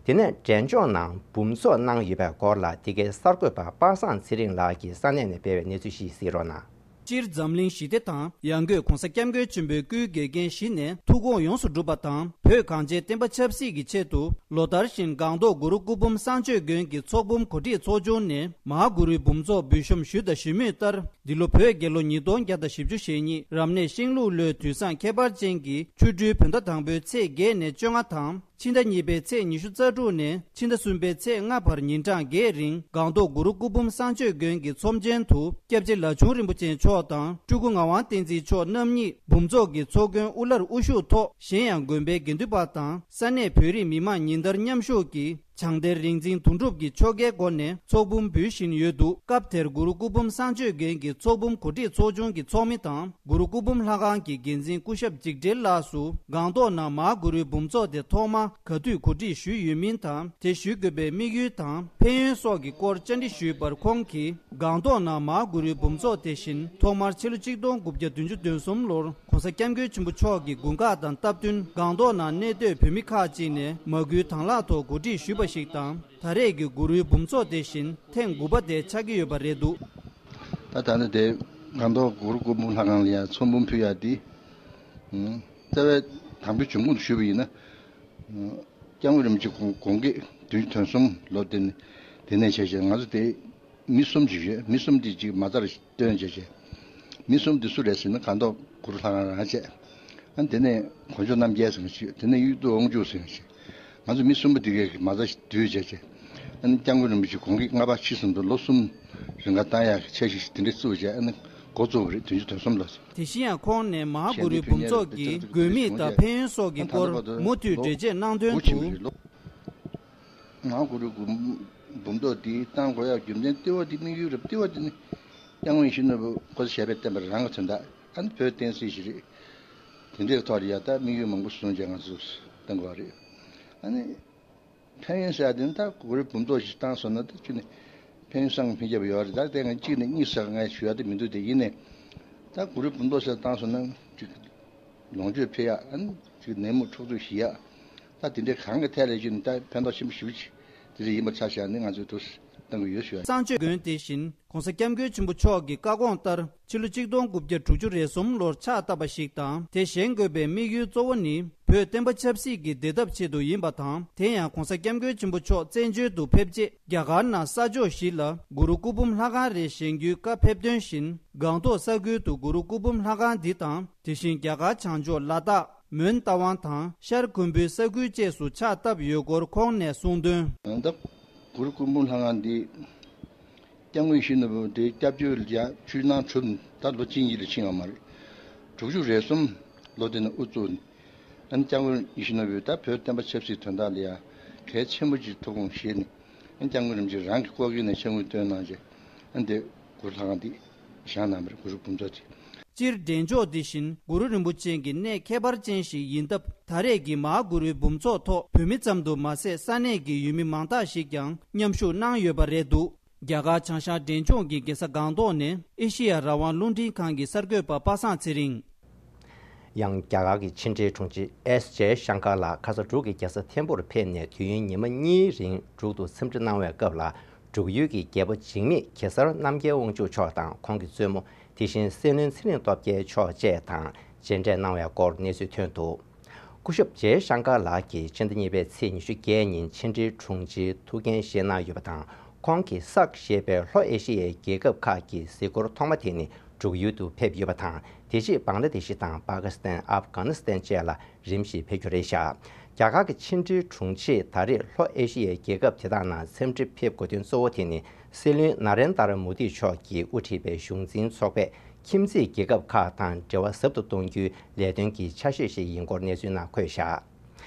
དེ་ནས་འབྲས་ལྗོངས་ནང་འབུམ་ཚོགས་གནང་ཡོད་པའི་སྐོར་ལ་འདི་གའི་གསར་འགོད་པ་པ་སངས་ཚེ་རིང་ལགས་ཀྱིས་ས་གནས་ནས་སྤེལ་བའི་གནས་ཚུལ་ཞིག་གཟིགས་རོགས་གནང་། སྤྱིར་འཛམ་གླིང་ཞི་བདེ་དང་ཡང་སྒོས་༧གོང་ས་༧སྐྱབས་མགོན་ཆེན་པོའི་སྐུའི་འགལ་རྐྱེན་ཞི་ནས་ཐུགས་དགོངས་ཡོངས་སུ་འགྲུབ་པ་དང་། བོད་གངས་ཅན་བསྟན་པ་ཆབ་སྲིད་ཀྱི་ཆེད་དུ་ལོ་ལྟར་བཞིན་སྒང་ཏོག་གུ་རུ་སྐུ་འབུམ་གསང་སྤྱོད་དགོན་གྱི་ཚོགས་འབུམ་གོ་སྒྲིག་ཚོགས་ཆུང་ནས་མ་ཧཱ་གུ་རུའི་འབུམ་ཚོགས་འབུལ་གཤོམ་ཞུས་དང་ཞུ་མུས་ལྟར། འདི་ལོ་བོད་རྒྱལ་ལོ་ཉིས་སྟོང་བརྒྱ་དང་བཞི་བཅུ་ཞེ་གཉིས་རབ་གནས་ཤིང་ལུག་ལོའི་དུས་བཟང་ཁྱད་པར་ཅན་གྱི་ཆོ་འཕྲུལ་བོད་ཟླ་དང་པོའི་ཚེས་བརྒྱད་ནས་བཅོ་ལྔ་དང་། ཕྱི་ཟླ་གཉིས་པའི་ཚེས་ཉི་ཤུ་རྩ་དྲུག་ནས་ཕྱི་ཟླ་གསུམ་པའི་ཚེས་ལྔ་བར་ཉིན་གྲངས་བརྒྱད་རིང་སྒང་ཏོག་གུ་རུ་སྐུ་འབུམ་གསང་སྤྱོད་དགོན་གྱི་ཚོམས་ཆེན་དུ་སྐྱབས་རྗེ་ལ་ཆུང་རིན་པོ་ཆེ་མཆོག་དང་སྤྲུལ་སྐུ་ངག་དབང་བསྟན་འཛིན་མཆོག་རྣམ་གཉིས་འབུམ་ཚོགས་ཀྱི་ཚོགས་མགོན་དབུ་བླར་དབུ་བཞུགས་ཐོག་གཞན་ཡང་དགོན་པའི་དགེ་འདུན་པ་དང་ས་གནས་བོད་རིགས་མི་མང་ཉིན་ལྟར་མཉམ་ཞུགས་ཀྱིས་ བྱང་གཏེར་རིག་འཛིན་དོན་གྲུབ་ཀྱིས་ཆོ་གའི་སྒོ་ནས་ཚོགས་འབུམ་འབུལ་བཞིན་ཡོད་འདུག་སྐབས་དེར་གུ་རུ་སྐུ་འབུམ་གསང་སྤྱོད་དགོན་གྱི་ཚོགས་འབུམ་གོ་སྒྲིག་ཚོགས་ཆུང་གི་ཚོགས་མི་དང་། གུ་རུ་སྐུ་འབུམ་ལྷ་ཁང་གི་འགན་འཛིན་སྐུ་ཞབས་འཇིགས་བྲལ་ལགས་སུ། སྒང་ཏོག་ནང་མ་གུ་རུའི་འབུམ་ཚོགས་དེ་ཐོག་མ་ག་དུས་གོ་སྒྲིག་ཞུས་ཡོད་མིན་དང་། དེ་ཞུ་དགོས་པའི་དམིགས་ཡུལ་དང་ཕན་ཡོན་སོགས་ཀྱི་སྐོར་བཅར་འདྲི་ཞུས་པར། ཁོང་གིས། སྒང་ཏོག་ནང་མ་གུ་རུའི་འབུམ་ཚོགས་དེ་བཞིན་ཐོག་མར་ཕྱི་ལོ་ཆིག་སྟོང་དགུ་བརྒྱ་བདུན་ཅུ་དོན་གསུམ་ལོར་༧གོང་ས་༧སྐྱབས་མགོན་ཆེན་པོ་མཆོག་གི་དགུང་ཁག་དང་སྟབས་བསྟུན་སྒང་ཏོག་ནང་གནས་སྡོད་བོད་མི་ཁག་ཅིག་ནས་མ་སྐུལ་དང་བླངས་ཐོག་གོ་སྒྲིག་ཞུས་པ་ཞིག་དང་། ད་རེས་ཀྱི་གུ་རུའི་འབུམ་ཚོགས་དེ་བཞིན་ཐེངས་དགུ་པ་དེ་ཆགས་ཀྱི་ཡོད་པ་རེད་འདུག་ད་ད་ནི་དེ་སྒང་ཏོག་གུ་རུ་སྐུ་འབུམ་ལྷ་ཁང་ལ་ཡང་ཚོགས་འབུམ་ཕུལ་ཡག་འདི། ཨང་། རྩ་བའི་དམ་པའི་འབྱུང་ཁུངས་ཞུས་པ་ཡིན་ན། ཨང་། སྐྱབས་མགོན་རིན་པོ་ཆེ་དགུང་དགུང་གི་བདུན་ཅུ་དོན་གསུམ་ལོ་དེ་ནི་དེ་ནས་བྱས་བྱས་ང་ཚོ་དེ་མི་གསུམ་ཅིག་ཡོད། མི་གསུམ་དེ་ཅིག་མ་རྩར་བཏོན་བྱས་བྱས། མི་གསུམ་དེ་སུ་རེད་ཟེར་ན་སྒང་ཏོག་གུ་རུ་ལྷ་ཁང་རང་བྱས། ཨ་ནི་དེ་ནས་དཀོན་མཆོག་རྣམ་རྒྱལ་ཟེར་མཁན་ཅིག་དེ་ནས་གཡུ་ཐོག་དབང་ཕྱུག་ཟེར་མཁན་ཅིག་ང་ཚོ་མི་གསུམ་པོ་དེ་གའི་མ་རྩ་བསྡུས་བྱས་བྱས། ཨ་ནི་སྐྱབས་མགོན་རིན་པོ་ཆེ་དགུང་གི་ལྔ་པ་ཕྱི་གསུམ་དུ་ལོ་གསུམ་རིང་ག་བཏང་ཡག་གི་འཆར་གཞི་ཞིག་དེ་འདྲ་བཙུགས་བྱས། ཨ་ནི་འགོ་བཙུགས་པ་རེད། བདུན་ཅུ་དོན་གསུམ་ལོ། དེ་བཞིན་ཡང་ཁོང་ནས་མ་གུ་རུའི་འབུམ་ཚོགས་ཀྱི་དགོས་དམིགས་དང་ཕན་ཡོན་སོགས་ཀྱི་སྐོར་མུ་མཐུད་འགྲེལ་བརྗོད་གནང་དོན་དུ། མ་གུ་རུའི་འབུམ་ཚོགས་དེ་བཏང་དགོས་ཡག་རྒྱུ་མཚན་ལྟེ་བ་དེ་དམིགས་ཡུལ་རེད། ལྟེ་བ་དེ་ནི་སྐྱབས་མགོན་ཡིད་བཞིན་ནོར་བུ་ཁོ་ཚོ་ཞལ་པས་བསྟན་པ་རང་གི་དོན་དག་ཨ་ནི་བོད་བསྟན་སྲིད་ཞིག་རེད། དེ་འདྲའི་ཐོག་ལ་ཡ་ད་དམིགས་ཡུལ་མང་པོ་བཟུང་བྱས་ང་ཚོས་བཏང་དགོས་པ་རེད། ཨ་ནི། ཕན་ཡོན་ཟེར་ཡ་དེ་ནི་ད་གུ་རུའི་འབུམ་ཚོགས་ཤིག་བཏང་སོང་ན་ད་ཅི་ནས་ཕན་ཡོན་བསམ་གྱིས་མི་ཁྱབ་པ་ཡོད་རེད། ད་དེ་ང་གཅིག་ནས་གཉིས་ཟེར་ང་ཞུ་ཡ་དེ་མི་འདུག་དེ་ཡིན་ནས་ད་གུ་རུའི་འབུམ་ཚོགས་ཟེར་བཏང་སོང་ན་ཅིག་ལོངས་སྤྱོད་འཕེལ་ཡ། ཨ་ནི་ཅིག་ནད་མུག་འཁྲུག་རྩོད་ཞི་ཡ། ད་དེ་འདྲའི་གང་གི་ཐད་ལ་ཅི་ནས་ད་ཕན་ཐོགས་ཆེན་པོ་ཞེ་པོ་ཅིག་དེ་འདྲ་ཡིན་པ་ཆ་བཞག་ནས་ང་ཚོས་དུ་བཏང་གི་ཡོད་ཞུ་ཡ། གསང་སྤྱོད་དགོན་དེ་བཞིན་༧གོང་ས་༧སྐྱབས་མགོན་ཆེན་པོ་མཆོག་གི་བཀའ་དགོངས་ལྟར། ཕྱི་ལོ་ཆིག་སྟོང་དགུ་བརྒྱ་དྲུག་ཅུ་རེ་གསུམ་ལོར་ཕྱག་བཏབ་པ་ཞིག་དང་། དེ་བཞེངས་དགོས་པའི་དམིགས་ཡུལ་གཙོ་བོ་ནི་བོད་བསྟན་པ་ཆབ་སྲིད་ཀྱི་བདེ་ཐབས་ཆེད་དུ་ཡིན་པ་དང་། དེ་ཡང་༧གོང་ས་༧སྐྱབས་མགོན་ཆེན་པོ་མཆོག་བཙན་བྱོལ་དུ་ཕེབས་རྗེས། རྒྱ་གར་ནང་ས་ཕྱོགས་བཞི་ལ་གུ་རུ་སྐུ་འབུམ་ལྷ་ཁང་རེ་བཞེངས་རྒྱུའི་བཀའ་ཕེབས་དོན་བཞིན། སྒང་ཏོག་ས་ཁུལ་དུ་གུ་རུ་སྐུ་འབུམ་ལྷ་ཁང་འདི་དང་། དེ་བཞིན་རྒྱ་གར་བྱང་ཕྱོགས་ལ་དྭགས། མོན་རྟ་དབང་དང་ཤར་ཁུམ་བུའི་ས་ཁུལ་བཅས་སུ་ཕྱག་བཏབ་ཡོད་སྐོར་ཁོང་ནས་གསུངས་དོན། ད་གུ་རུ་སྐུ་འབུམ་ལྷ་ཁང་འདི་སྐྱབས་མགོན་ཡིད་བཞིན་ནོར་བུ་དེའི་སྐྱབས་བཅོལ་ལ་ཡ་ཆུ་ནང་གྲུབ་ད་ལོ་གཅིག་གཉིས་ལ་ཕྱིན་ཡོད་མ་རེད། དྲུག་ཅུ་རེ་གསུམ་ལོ་དེ་ནས་དབུ་བཙུགས། ཨ་ནི་སྐྱབས་མགོན་ཡིད་བཞིན་ནོར་བུས་ད་བོད་བསྟན་པ་ཆབ་སྲིད་དོན་དག་ལ་ཡ་གལ་ཆེན་པོ་ཅིག་ཐུགས་དགོངས་བཞེས་ནས། ཨ་ནི་སྐྱབས་མགོན་རིན་པོ་ཆེ་རང་གི་སྐུ་སྒེར་ནས་ཕྱག་དངུལ་བཏོན་གནང་རྗེས། ཨ་ནི་དེ་གུ་རུ་ལྷ་ཁང་འདི་བཞེངས་གནང་བ་རེད། གུ་རུ་འབུམ་ཚོགས་དེ། སྤྱིར་འབྲས་ལྗོངས་འདི་བཞིན་གུ་རུ་རིན་པོ་ཆེ་གི་གནས་ཁྱད་པར་ཅན་ཞིག་ཡིན་སྟབས། ད་རེས་ཀྱི་མ་ཧཱ་གུ་རུའི་འབུམ་ཚོགས་ཐོག་བོད་མི་ཙམ་དུ་མ་ཟད་ས་གནས་ཀྱི་ཡུལ་མི་མང་དག་ཞིག་ཀྱང་མཉམ་ཞུགས་གནང་ཡོད་པ་རེད་འདུག་རྒྱ་གར་བྱང་ཤར་འབྲས་ལྗོངས་ཀྱི་རྒྱལ་ས་སྒང་ཏོག་ནས་ཨེ་ཤེ་ཡ་རང་དབང་རླུང་འཕྲིན་ཁང་གི་གསར་འགོད་པ་པ་སངས་ཚེ་རིང་། ཡང་རྒྱ་གར་གྱི་ཕྱི་འབྲེལ་དྲུང་ཆེ་ཨེས་ཇེ་ཤང་ཀར་ལགས་ཁ་ས་འབྲུག་གི་རྒྱལ་ས་ཐིམ་ཕུར་ཕེབས་ནས་དུས་ཡུན་ཉི་མ་གཉིས་རིང་འབྲུག་ཏུ་འཚམས་འདྲི་གནང་བའི་སྐབས་ལ། འབྲུག་ཡུལ་གྱི་རྒྱལ་པོ་འཇིགས་མེད་གེ་སར་རྣམ་རྒྱལ་དབང་ཕྱུག་མཆོག་དང་ཁོང་གི་བཙུན་མོ། དེ་བཞིན་སྲིད་བློན་ཚེ་རིང་སྟོབས་རྒྱལ་མཆོག་བཅས་དང་མཇལ་འཕྲད་གནང་བའི་སྐོར་གནས་ཚུལ་ཐོན་འདུག་སྐུ་ཞབས་ཇེ་ཤང་ཀར་ལགས་ཀྱིས་ཕྱི་ཟླ་གཉིས་པའི་ཚེས་ཉི་ཤུ་བརྒྱད་ཉིན་ཕྱི་འབྲེལ་དྲུང་ཆེའི་ཐུགས་འགན་བཞེས་གནང་ཡོད་པ་དང་། ཁོང་གིས་སཱག་ཞེས་པའི་ལྷོ་ཨེ་ཤི་ཡའི་རྒྱལ་ཁབ་ཁག་གི་གཟིགས་སྐོར་ཐོག་མ་དེ་ནི་འབྲུག་ཡུལ་དུ་ཕེབས་ཡོད་པ་དང་། དེ་རྗེས་བང་ལ་དེ་ཤི་དང་པ་ཀི་སི་ཐན། ཨབ་གྷ་ནི་སི་ཐན་བཅས་ལ་རིམ་བཞིན་ཕེབས་རྒྱུ་རེད་བཞག་རྒྱ་གར་གྱི་ཕྱི་འབྲེལ་དྲུང་ཆེས་ད་རེས་ལྷོ་ཨེ་ཤི་ཡའི་རྒྱལ་ཁབ་དེ་དག་ནང་འཚམས་འདྲི་ཕེབས་དགོས་དོན་གཙོ་བོ་དེ་ནི་སྲིད་བློན་ན་རེན་དར་མོ་དི་མཆོག་གིས་དབུ་ཁྲིད་པའི་གཞུང་འཛིན་ཚོགས་པས་ཁྱིམ་མཚེས་རྒྱལ་ཁབ་ཁག་དང་འབྲེལ་བ་ཟབ་ཏུ་གཏོང་རྒྱུའི་ལས་དོན་གྱི་ཆ་ཤས་ཤིག་ཡིན་སྐོར་གནས་ཚུལ་ནང་འཁོད་བཞག་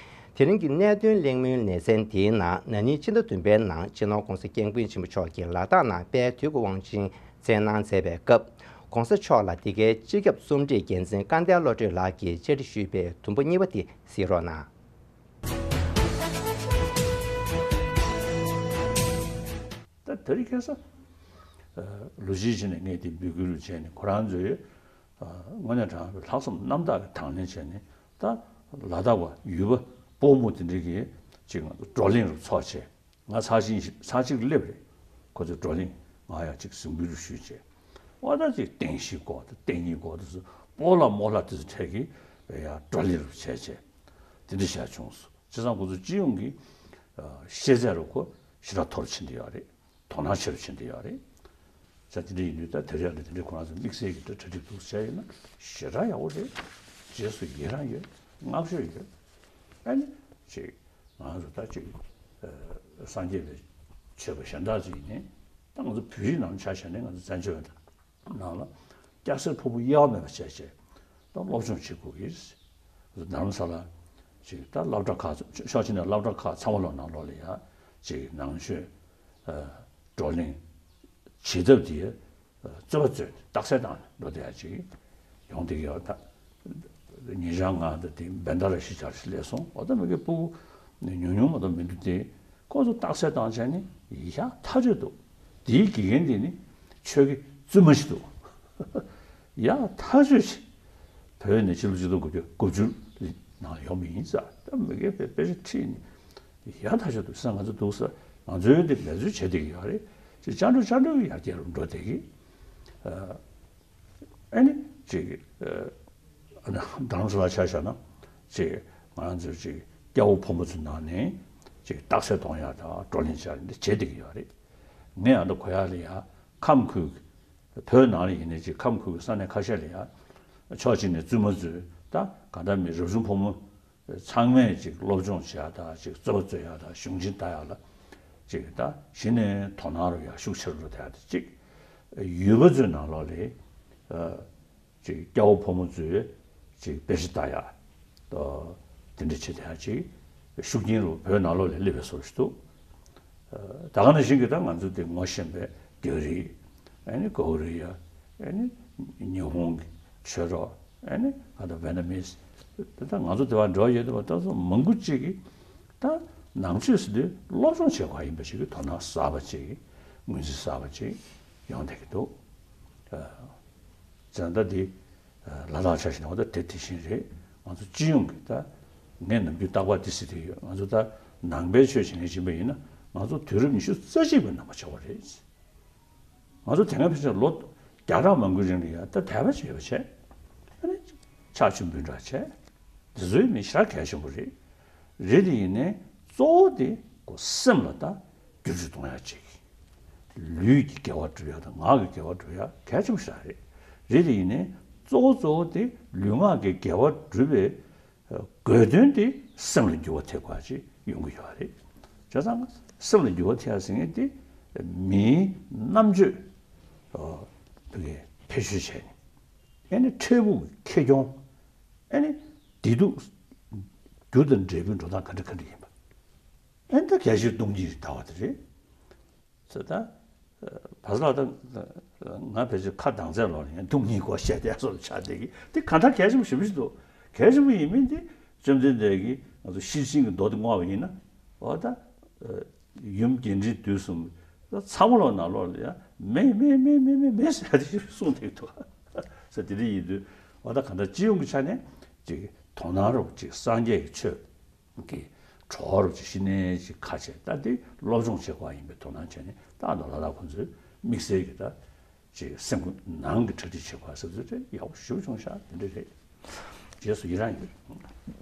དེ་རིང་གི་གནད་དོན་གླེང་མོལ་ལེ་ཚན་འདིའི་ནང་ན་ནིང་ཕྱི་ཟླ་བདུན་པའི་ནང་སྤྱི་ནོར་༧གོང་ས་༧སྐྱབས་མགོན་ཆེན་པོ་མཆོག་གིས་ལ་དྭགས་ནང་དཔལ་དུས་འཁོར་དབང་ཆེན་བསྩལ་གནང་མཛད་པའི་སྐབས། ༸གོང་ས་མཆོག་ལ་འདི་གའི་སྤྱི་ཁྱབ་རྩོམ་སྒྲིག་འགན་འཛིན་སྐལ་ལྡན་བློ་གྲོས་ལགས་ཀྱིས་བཅར་འདྲི་ཞུས་པའི་དུམ་བུ་གཉིས་པ་དེ་གཟིགས་རོགས་གནང་། ད་དེ་རིང་ཁ་སང་ལོ་གཅིག་ཕྱིན་ནས་ངས་དེ་འབོད་སྐུལ་བྱས་ནས་ཁོ་རང་ཚོས་དངོས་གནས་དྲང་པོའི་ལྷག་བསམ་རྣམ་དག་གི་དང་ལེན་བྱས་ནས་ད་ལ་དྭགས་པ་ཡུལ་པ་སྤོ་རྨོ་དེ་འདྲའི་གི་ཅིག་ང་ཚོ་བགྲོ་གླེང་རུ་ཚོགས་བྱས། ང་ཚར་གཅིག་ཚར་གཅིག་སླེབས་རེད། ཁོ་ཚོས་བགྲོ་གླེང་ང་ཡང་གཅིག་གཟིགས་འབུལ་རུ་ཞུས་བྱས། ཨོ་ད་ཅིག་བསྟན་བཤིག་སྐོར་དང་བསྟན་གཉིས་སྐོར་དེ་ཚོ་སྤོ་ལགས་རྨོ་ལགས་དེ་ཚོ་འཕྲད་ཀྱི་ཡ་བགྲོ་གླེང་རུ་བྱས་བྱས། དེ་འདྲ་བྱས་བྱུང་སོང་། བྱས་ཙང་ཁོ་ཚོ་སྤྱི་ཡོངས་ཀྱི་ཤེས་ཚད་རུ་ཁོ་ཞེ་དྲག་མཐོ་རུ་ཕྱིན་བསྡད་ཡོད་རེད། དོ་སྣང་ཆེ་རུ་ཕྱིན་བསྡད་ཡོད་རེད། ས་དེ་འདྲ་ཡིན་དུས་ད་དེ་རིང་ལ་དེ་འདྲའི་ཁོ་རང་ཚོ་དམིགས་བསལ་གྱི་གྲ་སྒྲིག་འདུག་བྱས་ཡོད་ན་ཞེ་དྲག་ཡག་པོ་རེད། རྗེས་སུ་ཡི་རང་ཡོད། བསྔགས་བརྗོད་ཡོད། ཨ་ནི་ཅིག་ང་ཚོ་ད་ཅིག་སངས་རྒྱས་པའི་ཆོས་པ་གཞན་དག་ཅིག་ཡིན་ནའི་ད་ང་ཚོ་བོད་རིགས་ནང་ཆ་བཞག་ནས་ང་ཚོ་བཙན་བྱོལ་བ་ནང་ལ་སྐྱ་སེར་ཕོ་མོ་དབྱེ་བ་མེད་པ་བྱས་བྱས་ད་སློབ་སྦྱོང་བྱེད་དགོས་ཀྱི་རེད། རྡ་རམ་ས་ལ་ཅིག་ད་སློབ་གྲྭ་ཁག་ཕྱོགས་གཅིག་ནས་སློབ་གྲྭ་ཁག་ཚང་མ་ལོ་ནང་ལོགས་ལ་ཡ་ ཅིག་ནང་ཆོས་བགྲོ་གླེང་བྱེད་ཐབས་དེ་རྩོད་པ་རྩོད་རྟགས་གསལ་བཏང་ནས་འགྲོ་བསྡད་ཡ་ཅིག་ཡོང་བསྡད་ཀྱི་ཡོད། ད་ཉེ་ཆར་ང་ད་དེ་བན་ད་ར་གཞིས་ཆགས་སླེབས་སོང་། འོ་ད་མི་གི་སྤུ་གུ་ཉུང་ཉུང་མ་གཏོགས་མི་འདུག་སྟེ། ཁོ་ཚོ་རྟགས་གསལ་བཏང་བྱས་ནས་ཡག་ཐག་ཆོད་འདུག་དེའི་དགེ་རྒན་དེ་ནི་ཆོས་ཀྱི་བཙུན་མ་ཞིག་འདུག་ཡག་ཐག་ཆོད་ཆེ། བོད་ནས་ཕྱི་ལོ་ཆིག་སྟོང་དགུ་བརྒྱ་དགུ་བཅུ་ནང་ཡོང་མི་ཡིན་ས། ད་མི་སྒེར་པའི་དཔེ་ཆ་ཁྲིད་ནས་ཡག་ཐག་ཆོད་འདུག་ས། ང་ཚོ་འདུག་ས། ང་ཚོའི་དེ་འབད་རྩོལ་བྱེད་བསྡད་ཀྱི་ཡོད་རེད། ཅེས་བཅར་འགྲོ་བཅར་འགྲོ་ཡར་རྒྱས་རུ་འགྲོ་བསྡད་ཀྱི། ཨ་ནི་ཅིག་རྡ་རམ་ས་ལ་ཆ་བཞག་ན་ཅིག་ང་རང་ཚོའི་ཅིག་སྐྱ་བོ་ཕོ་མོ་ཚོའི་ནང་ནས་ཅིག་རྟགས་གསལ་གཏོང་ཡག་དང་བགྲོ་གླེང་བྱ་ཡག་འདི་བྱེད་བསྡད་ཀྱི་ཡོད་རེད། ངས་ཨ་ད་གོ་ཡག་ལ་ཡ་ཁམས་ཁུལ་གྱི་བོད་ནང་ལ་ཡིན་ནའི་ཅིག་ཁམས་ཁུལ་གྱི་ས་གནས་ཁ་ཤས་ལ་ཡ་ཕྱོགས་གཅིག་ནས་བཙུན་མ་ཚོས་ད་གང་ལྟར་མི་རབ་བྱུང་ཕོ་མོ་ཚང་མས་ཅིག་སློབ་སྦྱོང་བྱེད་ཡག་དང་ཅིག་རྩོད་པ་རྩོད་ཡག་དང་གཞུང་ཆེན་ལྟ་ཡག་ལ་ཅིག་ད་གཞི་ནས་དོ་སྣང་རུ་ཡག་ཤུགས་ཆེ་རུ་བསྡད་ཡག་དེ་ཅིག་ཡུལ་པ་ཚོའི་ནང་ལོགས་ལ་ཅིག་སྐྱ་བོ་ཕོ་མོ་ཚོས་ཅིག་དཔེ་ཆ་ལྟ་ཡག་དང་དེ་འདྲ་བྱེད་བསྡད་ཡག་ཅིག་ཤུགས་རྐྱེན་རུ་བོད་ནང་ལོགས་ལ་སླེབས་པའི་བཟོ་ཞིག་འདུག་ད་ག་ནང་བཞིན་གྱི་ད་ང་ཚོ་དེ་ངོ་ཤེས་པའི་རྒྱ་རིགས། ཨ་ནི་ཀོ་རི་ཡ། ཨ་ནི་ཉི་ཧོང་གི་ཆོས་གྲོགས། ཨ་ནི་ང་ཚོ་ཝེ་ནམ་མིས། ད་ང་ཚོ་དེ་བར་འབྲེལ་བ་ཡོད་དུས་ད་ཚོ་མང་པོ་ཅིག་གིས་ད་ནང་ཆོས་ཟེར་དུས་སློབ་སྦྱོང་བྱེད་དགོས་ཡིན་པ་ཞིག་གི་དོ་སྣང་གསར་པ་ཅིག་ངོས་འཛིན་གསར་པ་ཅིག་ཡོང་བསྡད་ཀྱི་འདུག་བྱས་ཙང་ད་འདི་ལ་དྭགས་ཆ་བཞག་ན་འོ་ད་དེ་དེ་བཞིན་རེད། ང་ཚོ་སྤྱི་ཡོངས་ཀྱི་ད་ངས་ནམ་རྒྱུན་རྟག་པར་འདི་ཟེར་གྱི་ཡོད། ང་ཚོ་ད་ནང་པའི་ཆོས་བྱེད་མཁན་ཡིན་པ་ཡིན་ན་ང་ཚོ་དུས་རབས་ཉི་ཤུ་རྩ་གཅིག་པའི་ནང་པ་ཆགས་པ་རེད། ང་ཚོ་དེ་སྔ་ཕན་ཆད་ལོ་བརྒྱ་ཕྲག་མང་པོའི་རིང་ལ་ཡང་ད་དད་པ་བྱེད་པ་བྱས། ཨ་ནི་ཕྱག་མཆོད་འབུལ་འདྲ་བྱས། འདི་ཚོའི་མི་ཞེ་དྲག་གལ་ཆེན་པོ་རེད། རེད་དེ་ཡིན་ནའི་གཙོ་བོ་དེ་ཁོ་སེམས་ལ་ད་བསྒྱུར་བཅོས་གཏོང་ཡག་ཅིག་ལུས་ཀྱི་དགེ་བ་སྒྲུབ་ཡག་དང་ངག་གི་དགེ་བ་སྒྲུབ་ཡག་གལ་ཆེན་པོ་ཞེ་དྲག་རེད། རེད་དེ་ཡིན་ནའི་གཙོ་བོ་གཙོ་བོ་དེ་ལུས་ངག་གི་དགེ་བ་སྒྲུབ་པའི་དགོས་དོན་དེ་སེམས་ལ་འགྱུར་བ་ཐེབས་པ་ཅིག་ཡོང་གི་ཡོད་རེད། བྱས་ཙང་སེམས་ལ་འགྱུར་བ་ཐེབས་ཟེར་མཁན་དེ་མིའི་རྣམ་དཔྱོད་བོད་སྐད་བེད་སྤྱོད་བྱས་ནས། ཨ་ནི་འཕྲལ་ཕུགས་ཀྱི་ཁེ་གྱོང་། ཨ་ནི་བདེ་སྡུག་རྒྱུ་དང་འབྲས་བུའི་འགྲོ་སྟངས་ག་འདྲ་ག་འདྲ་ཡིན་པ། ཨ་ནི་ད་གལ་ཆེའི་སྟོང་ཉིད་ལྟ་བ་དེ་རེད། ཟེར་ད། བ་ས་ལ་ད། ང་ཕལ་ཆེར་ཁ་གདངས་ཚད་ལོག་ནས་སྟོང་ཉིད་སྐོར་བཤད་བསྡད་སོགས་ཆགས་བསྡད་ཀྱི་དེ་གང་ལྟར་གལ་ཆེན་པོ་ཞེ་པོ་ཞིག་འདུག་གལ་ཆེན་པོ་ཡིན་མིན་དེ་བཅོམ་ལྡན་འདས་ཀྱིས་ང་ཚོ་ཤེར་ཕྱིན་གྱི་མདོ་དེ་བསྔོགས་པ་ཡིན་ན། འོ་ད། ཡུམ་རྒྱས་འབྲིང་བསྡུས་གསུམ། ཚང་མ་ལོག་ནང་ལོགས་ལ་ཡང་མེ་མེ་མེ་མེ་མེ་མེ་ཟེར་ཏེ་གསུངས་བསྡད་འདུག་ཟེར་དེ་འདྲ་ཡིན་དུས་འོ་ད་གང་ལྟར་སྤྱི་ཡོངས་ཀྱི་ཆ་ནས་ཅིག་དོ་སྣང་རོགས་ཅིག་སངས་རྒྱས་ཀྱི་ཆོས་ཀྱི་གྲོགས་རོགས་ཅིག་ཤི་ནས་ཅིག་ཁ་ཆེ་ད་འདི་སློབ་སྦྱོང་བྱེད་དགོས་ཡིན་པའི་དོ་སྣང་བྱས་ནས་ད་ལོ་ལ་ད་ཁོང་ཚོས་དམིགས་བསལ་གྱི་ད། ཅེས་སེམས་ནང་གི་གྲ་སྒྲིག་བྱེད་པ་ཟེར་ཚུལ་དེ་ཡག་པོ་ཞེ་པོ་བྱུང་ཤག་དེ་འདྲ་རེད། རྗེས་སུ་ཡི་རང་ཡོད།